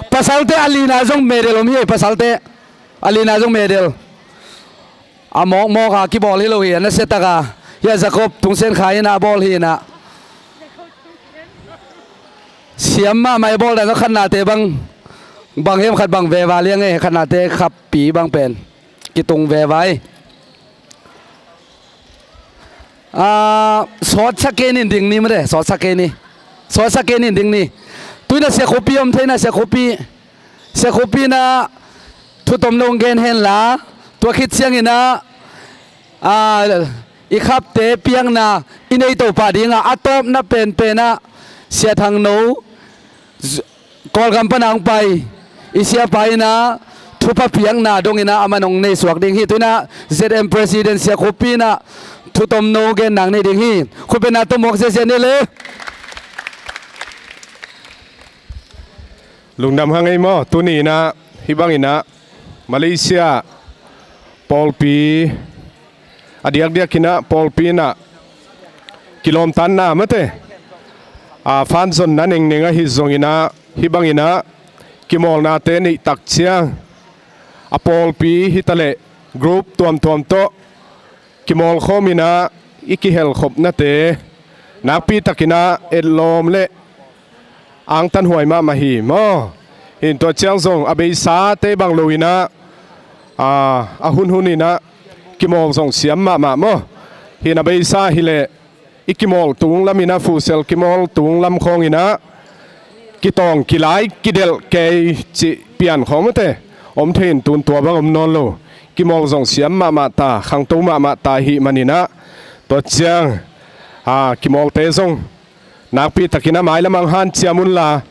Pasalte a lina zong medal om hi, pasalte a lina zong medal. A mawkmawk a kibawl hi lo hi, a nasiatak a hi a, Jacob Tungsen Khai in a bawl hi in a. Siam mahmah i bawl dan zong khatnate bang, bang hiam khat bang veva liang e, khatnate khappi bang pen kitung veva hi. Ah, sawtsak kei nin ding ni mate, sawtsak kei ni. Sawtsak kei nin ding ni. Tuina Sia Khupi om theina Sia Khupi. Sia Khupi na thutom nong gen henla, tua khit ciangin a, ah, i khapte piakna i nei to pah ding a, a tawpna penpen a Sia Thang No, Kawlgam pan a hong pai i siapa in a thupha piakna dongin a, amah nong nei suak ding hi. Tuina Z M President Sia Khupi in a thutom no gen nang nei ding hi. Khutbetna tawh muak ziazia ni le. Lungdam hang ei maw, tuni in a hih bangin a Malaysia pawlpi a diakdiak in a pawlpi in a kilawmtatna mate, a, fanzonna nengneng ahi zongin a, hih bangin a kimawlnate neih tak ciang a pawlpi hi ta leh group tuamtuam tawh kimawlkhawm in a i kihelkhopnate nakpi takin a etlawm le angtanhuai mahmah hi maw. Hin tua ciang zong a beisate bang lo in a, a, a hunhun in a kimawl zong siam mahmah maw. Hin a beisa hi leh i kimawl tung lam in a, futsal kimawl tung lam khawng in a kitawng kilai kidelh kei cih pian khawng mate om thei in, tun tua bang om nawn lo. Kimawl zong siam mahmah ta, khangto mahmah ta i hih manin a, tua ciang, a, kimawlte zong nakpi takin a mailam ah hanciam unla,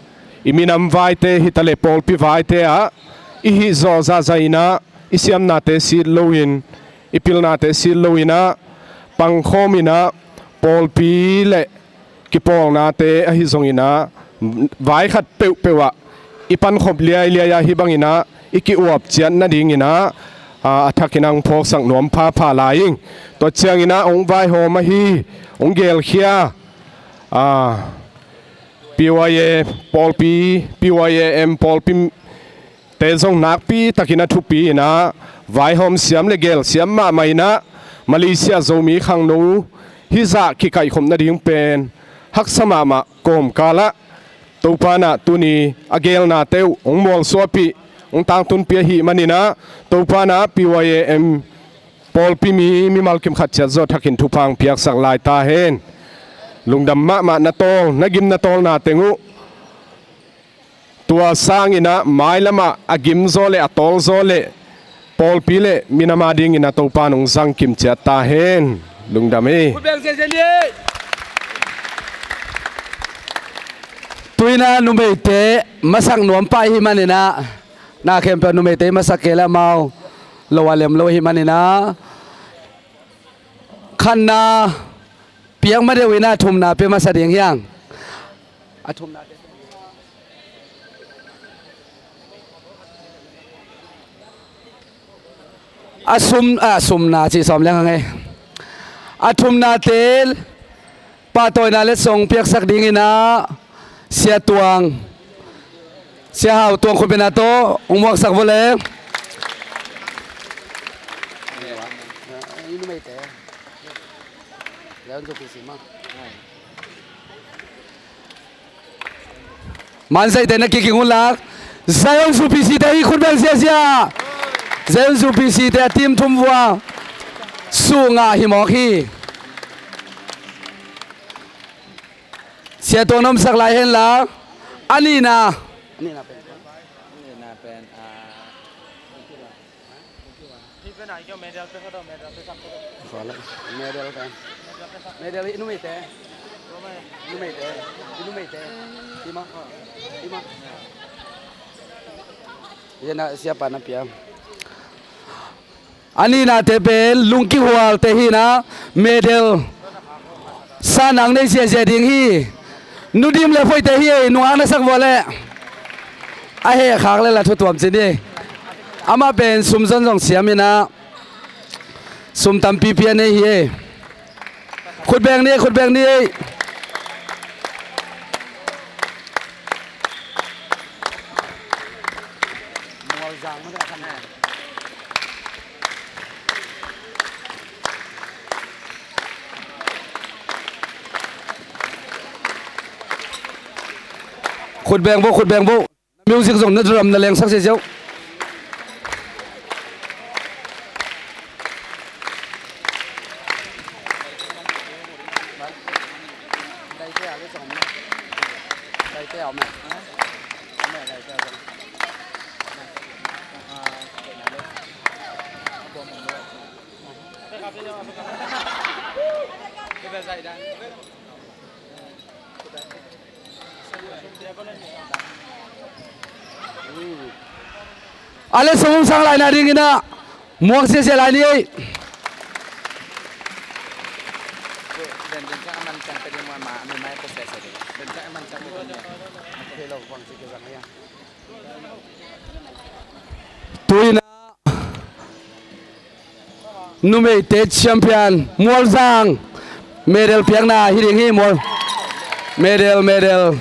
i minam vaite hi ta leh pawlpi vaite ah i hih zawh zahzah in a, i siamnate sit loin, i pilnate sit loin a, pangkhawm in a, pawlpi le kipawlnate ahi zongin a, vai khat peuhpeuh ah i pankhop liailiai a, hih bangin a i ki-uap ciat nadingin a, a, a thakin a hong phawksak nuam phapha lai ing. Tua ciangin a hong vaihawm ahi, hong gelkhia, a, P Y A pawlpi, P Y A M pawlpi te zong nakpi takin a thupi in a, vaihawm siam le gel siam mahmah in a, Malaysia Zomi khangno hih zah kikaihkhop nading pen haksa mahmah. Kawmkal ah Topa in a tuni a gelnate uh hong mualsuahpih, hong tangtunpih ahih manin a, Topa in a P Y A M pawlpi mi, mimal kim khat ciat zaw thakin thupha hong piaksak lai ta hen. Lungdam mahmah. Na tawl, na gim, na tawlna teng uh tua sangin a mailam ah a gim zaw le a tawl zaw le pawlpi le minam a dingin a Topa in hong zangkim ciat ta hen. Lungdam hi. Tuina numeite masak nuam pah i hih manin a, na khempeuh numeite masak kei le amau lo a lem lo i hih manin a, khatna piak ma deuh in a thumna pia masa ding hi hang. A thumna pia. A sum, a sumna cih sawm leng hang e. A thumnate pahtawina letsong piaksak dingin a Sia Tuang, Sia Hau Tuang khutbetna tawh hong muaksak vua le. Manzaite na kiging un la. Zion Zu P C te hi, khut beng ziazia. Zion Zu P C te a team thum vua. Suh ngah hi mawk hi. Sia Tuang na omsak lai hen la. A nihna. A nihna pen. A nihna pen, ah, Medal pen. Medal i numeite. I numeite. I numeite. I numeite. Tima. Tima. Siapa na pia. A nihnate pen lungkihualte hi na, medal sa nang nei ziazia ding hi. Nu Dim le Phoite hi ei, nungak na sak vua leh. A hehkhak le la thu tuam cin hi. Amah pen sum zon zong siam hi na. Sum tampi pia nei hi e. Khut beng ni, khut beng ni. Khut beng vo, khut beng vo. Music zong na drum na lengsak ziauziau. Ale sum sang lai nadingin ah muak ziazia lai ni ei. Tuina numeite champion Mualzang medal piakna hi ding hi. Mual medal, medal.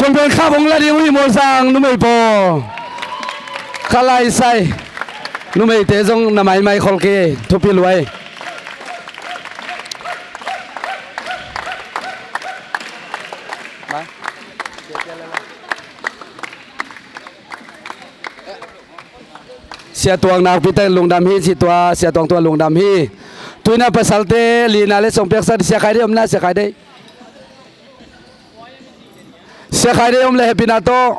Champion Cup hong la ding uh hi Mualzang numei paw. Ka laisai numeite zong na maimai khol kei, thupi luai. Sia Tuang nakpi tak lungdam hi, ci tua, Sia Tuang tua lungdam hi. Tuina pasalte lina le song piaksa, Sia Khai Dei om na, Sia Khai Dei. Sia Khai Dei om le hehpihna tawh.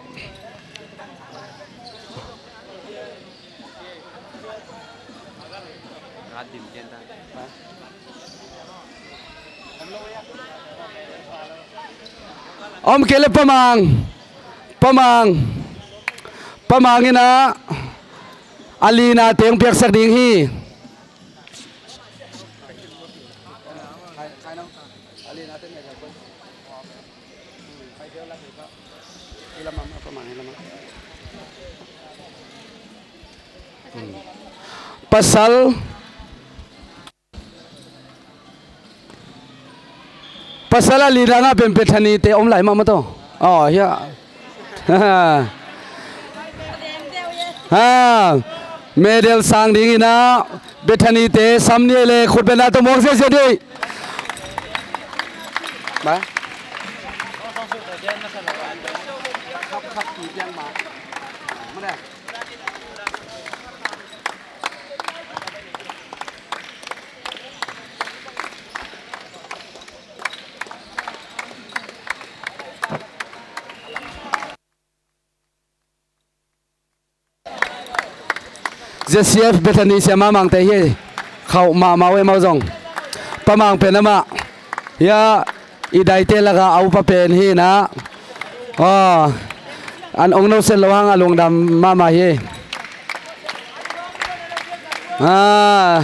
Om kei le Pa Mang, Pa Mang, Pa Mang in ah a lina teng piaksak ding hi. Pasal, pasal a lina ngah pen Bethany te om lai mahmah tawh. Aw, hia. Ha, medal sang dingin ah Bethany te sam ni le khut bengna tawh muak ziazia dih. Z C F Bethany siamah Mangte hi. Khauh mahmah uh e, amau zong. Pa Mang pen amah, hia, i daite lakah a upa pen hi na. Aw, an ong no set lo hang a lungdam mahmah hi. Ah.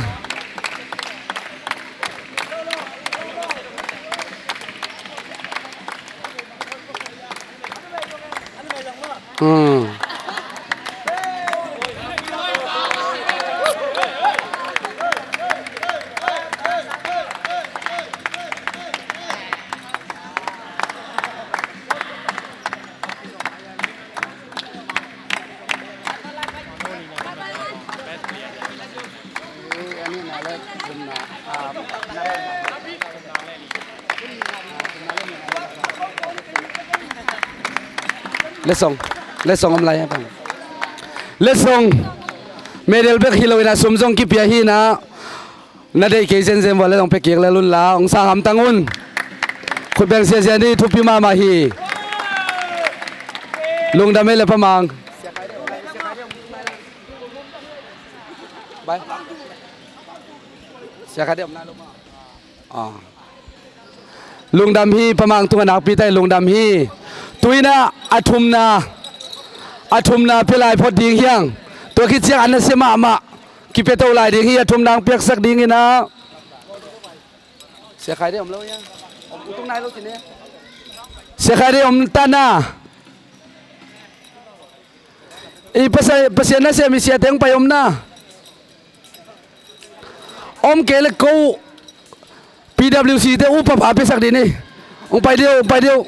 Letsong, letsong om lai hi pang. Letsong medal bek hi lo in a, sum zong kipia hi in a, na deih kei zenzen vua letsong pia kik lel un la, hong sang hamtang un. Khut beng siasia ni, thupi mahmah hi. Lungdam ei le Pa Mang. Bai. Sia kha deuh na lo ma. Ah. Lungdam hi, Pa Mang tungah nakpi tak lungdam hi. Tu in a, a thumna, a thumna pia lai phot ding hi hang. Tua khit ciang a nasia mahmah kipia to lai ding hi, a thumna hong piaksak ding in a. Sia Khai dei om lo hia? Om tung nai lo ci ne. Sia Khai dei om ta na. I Pasian, Pasian nasem i siate hong pai om na. Om kei le ko PWC te upa pha piasak ding hi. Hong pai dih uh, hong pai dih uh.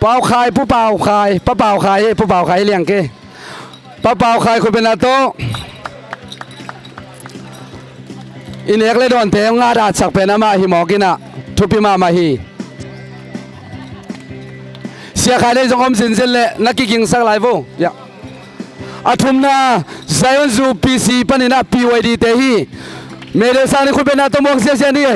Pau Khai, Pu Pau Khai, Pa Pau Khai, Pu Pau Khai liang ke. Pa Pau Khai khut beng na tawh. I nek le dawnte hong ngat atsak pen amah hi mawk in a, thupi mahmah hi. Sia Khai dei zong om zinzen le na kigingsak lai vo. Ya. A thumna Zion Zu P C panin a P Y D te hi. Medal sang ni, khut beng na tawh muang siasia ni.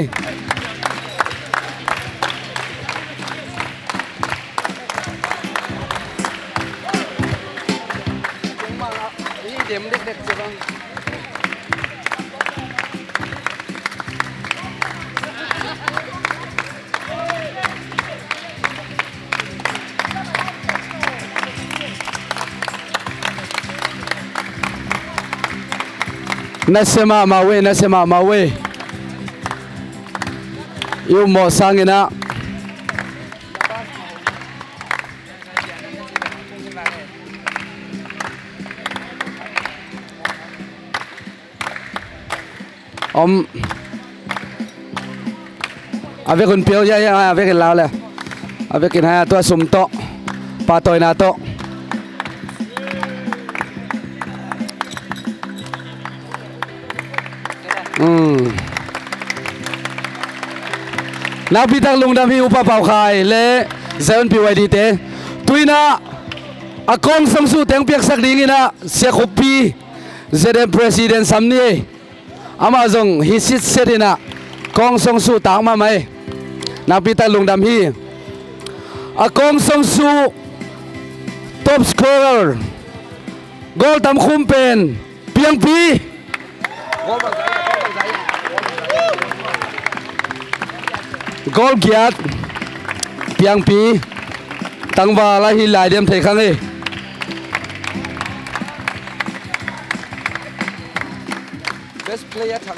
Nasia mahmah uh e, nasia mahmah uh e. I ummawh sangin a. Om. A vekin pio, ya, ya, a vekin lau le. A vekin hai, a tua sum tawh. Pahtawina tawh. Hmm. Nakpi tak lungdam hi Upa Pau Khai le Zion P Y D te. Tu in a, a kawng song suh teng piaksak ding in a, Sia Khup Pi, Z M President sam ni. Amah zong hi sitset in a, kawng song suh tak mahmah e. Nakpi tak lungdam hi. A kawng song suh top scorer, goal tam khum pen Piangpi. Goal giat, Piangpi. Tangval a hi lai diam thei kha ngei. Best player thang.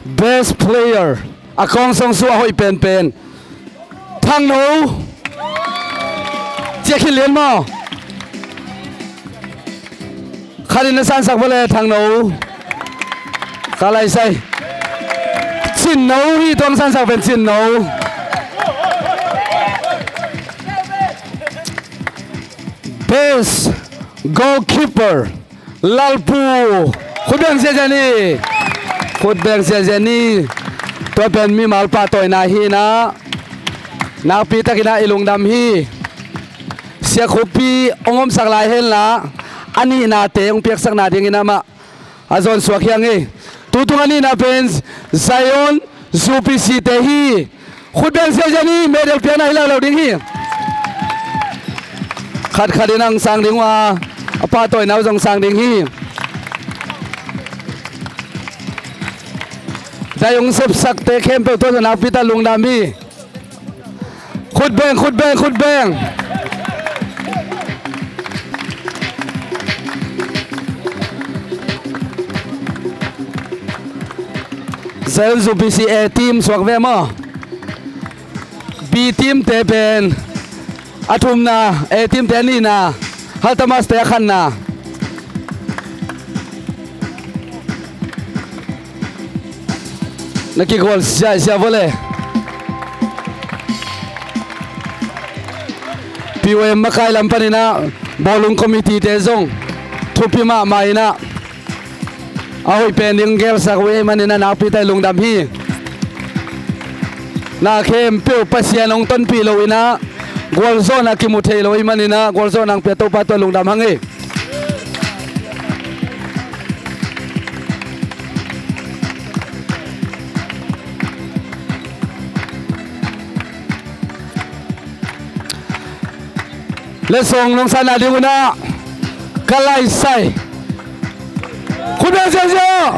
Best player. A kawng song suh a hoih penpen. Thangno. Ciak hi lian maw. Khat in na sansak vua le Thangno. Ka lai sai. Cinno hi tuang sansak pen Cinno. Best goalkeeper. Lalpu, khut beng siasia ni. Khut beng siasia ni. Tua pen mimal pahtawina hi in a, nakpi takin a i lungdam hi. Sia Khup Pi hong omsak lai hen la, a nihnate hong piaksakna dingin amah a zawn suak hi hang e. Tutung a nihna pen Zion Zu P C te hi. Khut beng siasia ni, medal piakna hi lo lo ding hi. Khat khat in hong sang ding uh a, a pahtawina uh zong sang ding hi. Zai hong sepsakte khempeuh tawh zong nakpi tak lungdam hi. Khut beng, khut beng, khut beng. Zion Zu P C A team suak ve maw. B team te pen a thumna, A team te a nihna, Haltamas te a khatna. Na kigual siasia vua le. P Y M makai lam panin a bawlung committee te zong thupi mahmah in a, a hoih pen ding gelsak uh ahih manin a nakpi tak lungdam hi. Na khempeuh Pasian hong tonpih lo in ah, gualzawhna kimu thei lo ahih manin ah, gualzawhna hong pia Topa tungah lungdam hang ei. Letsong nong san nading un ah ka laisai. Khut beng ziahziah.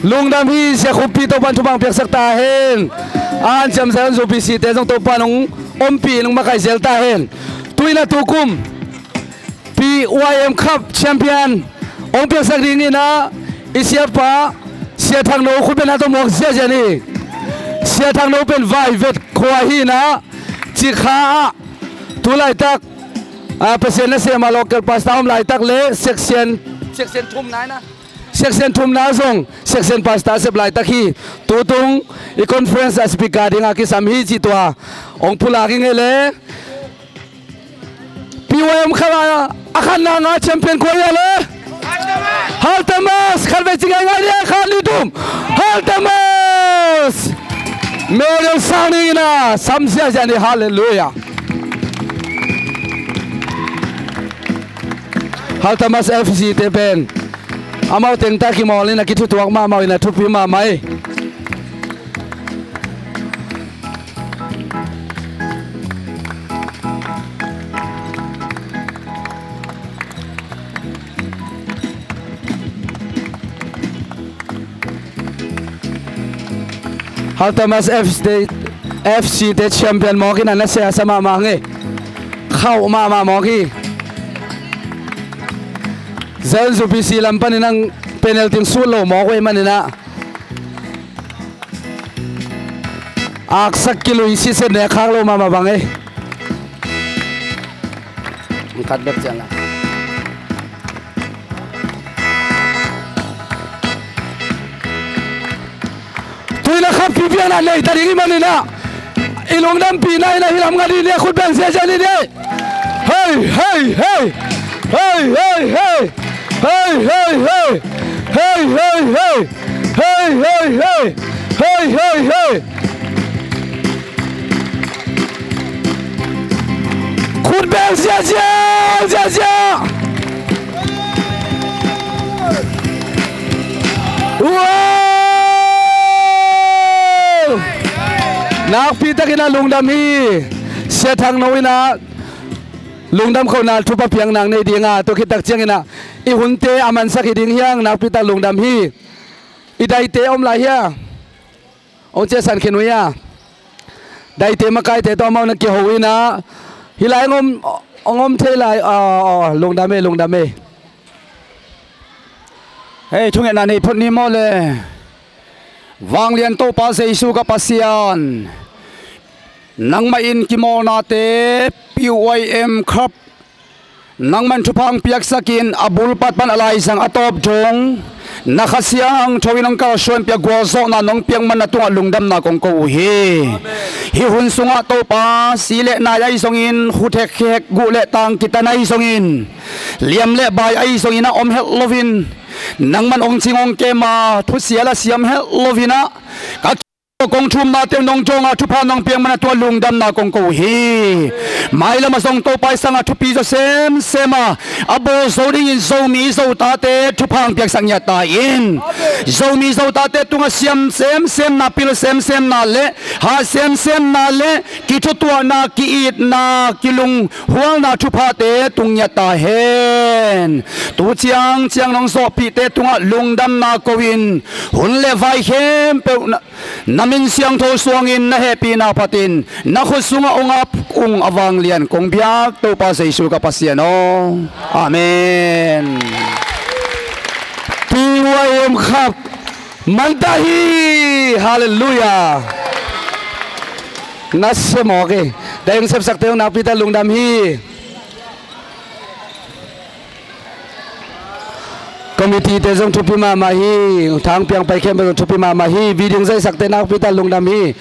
Lungdam hi, Sia Khup Pi, Topa'n thupha hong piaksak ta hen. A hanciam Zion Zu Pi Site zong Topa'n hong ompih in hong makaih zel ta hen. Tu in ah tu kum P Y M Cup champion hong piaksak ding in ah, i siapa Sia Thang No khut beng na tawh muak ziahziah ni. Sia Thang No pen Vaivet khua hi in ah, Cikha ah tu laitak, ah, Pasian nasem a local pastor om laitak le section, section thumna in ah, section thumna zong section pastor sep laitak hi. Tutung i conference a speaker ding a kisam hi cih tua hong pulak ing ei le. P Y M Cup a, a khatna nga champion kua hi a le? Haltamas. Khatvei ci ngaingai ni, khat, nih, thum. Haltamas. Merial sang ni in ah sam ziahziah ni. Halleluiah. Haltamas F C te pen amau teng ta kimawl in ah kithutuak mahmah in ah thupi mahmah ei. Haltamas F C te, F C te champion mawk in ah na sia sa mahmah hang ei. Khauh mahmah mawk hi. Zion Zu Pi Si lam panin ah penalty sut lo mawk uh ahih manin ah aksak kilui sitset ne khak lo mahmah bang ei. Khat bek ciang la. Tu in ah khampi piakna nei ta ding ahih manin ah, i lungdampihna in ah hih lam ngat ni, khut beng ziahziah ni. Hei, hei, hei. Hei, hei, hei. Hei, hei, hei. Hei, hei, hei. Hei, hei, hei. Hei, hei, hei. Khut beng ziahziah, ziahziah. Wow! Nakpi takin ah lungdam hi. Sia Thang No in ah lungdam kohna thupha piakna nei ding a, tua khit tak ciangin ah i hunte a mansak hi ding hi hang. Nakpi tak lungdam hi. I daite om lai hia? Hong ciahsan khin uh hia? Daite makaite tawh amau na kiho in ah, hih lai hong om, hong om thei lai. Aw, aw, lungdam ei, lungdam ei. Hei, thungetna nei phot ni maw le. Vanglian Topa Jesu ka Pasian, nangmah in kimawlnate P Y M Cup nangman thupha hong piaksak in, a bulpat pan a laizang a tawp dong na Kha Siangtho in hong kalsuanpih a, gualzawhna nong piak man na tungah lungdamna kong ko uh hi. Hih hun sungah Topa, si le nai ahi zongin, khuthekhek, guh le tang kitan ahi zongin, liam le bai ahi zongin a om het loin, nangman hong cing hong kem a, thusia la siam het loin ah, ka kong thumnate uh nong dawng a, thupha nong piak man a tungah lungdamna kong ko uh hi. Mailam ah zong Topa i sangah thupi zaw semsem a, a bawl zo dingin Zomi Zotate thupha hong piaksak ngiat ta in. Zomi Zotate tungah siam semsemna, pil semsemna le hah semsemna le kithutuahna, ki-itna, kilunghualna thuphate tung ngiat ta hen. Tu ciangciang nong zawhpihte tungah lungdamna ko-in, hun le vai khempeuh na, na min siangtho suangin na hehpihna phatin na khut sungah hong ap ung, a vanglian kong biak Topa Jesu ka Pasian aw. Amen. P Y M Cup man ta hi. Halleluiah. Na sia mawk ei. Dai hong sepsakte hong nakpi tak lungdam hi. Committee te zong thupi mahmah hi. Thang piang pai khempeuh zong thupi mahmah hi. Video hong zaisakte nakpi tak lungdam hi.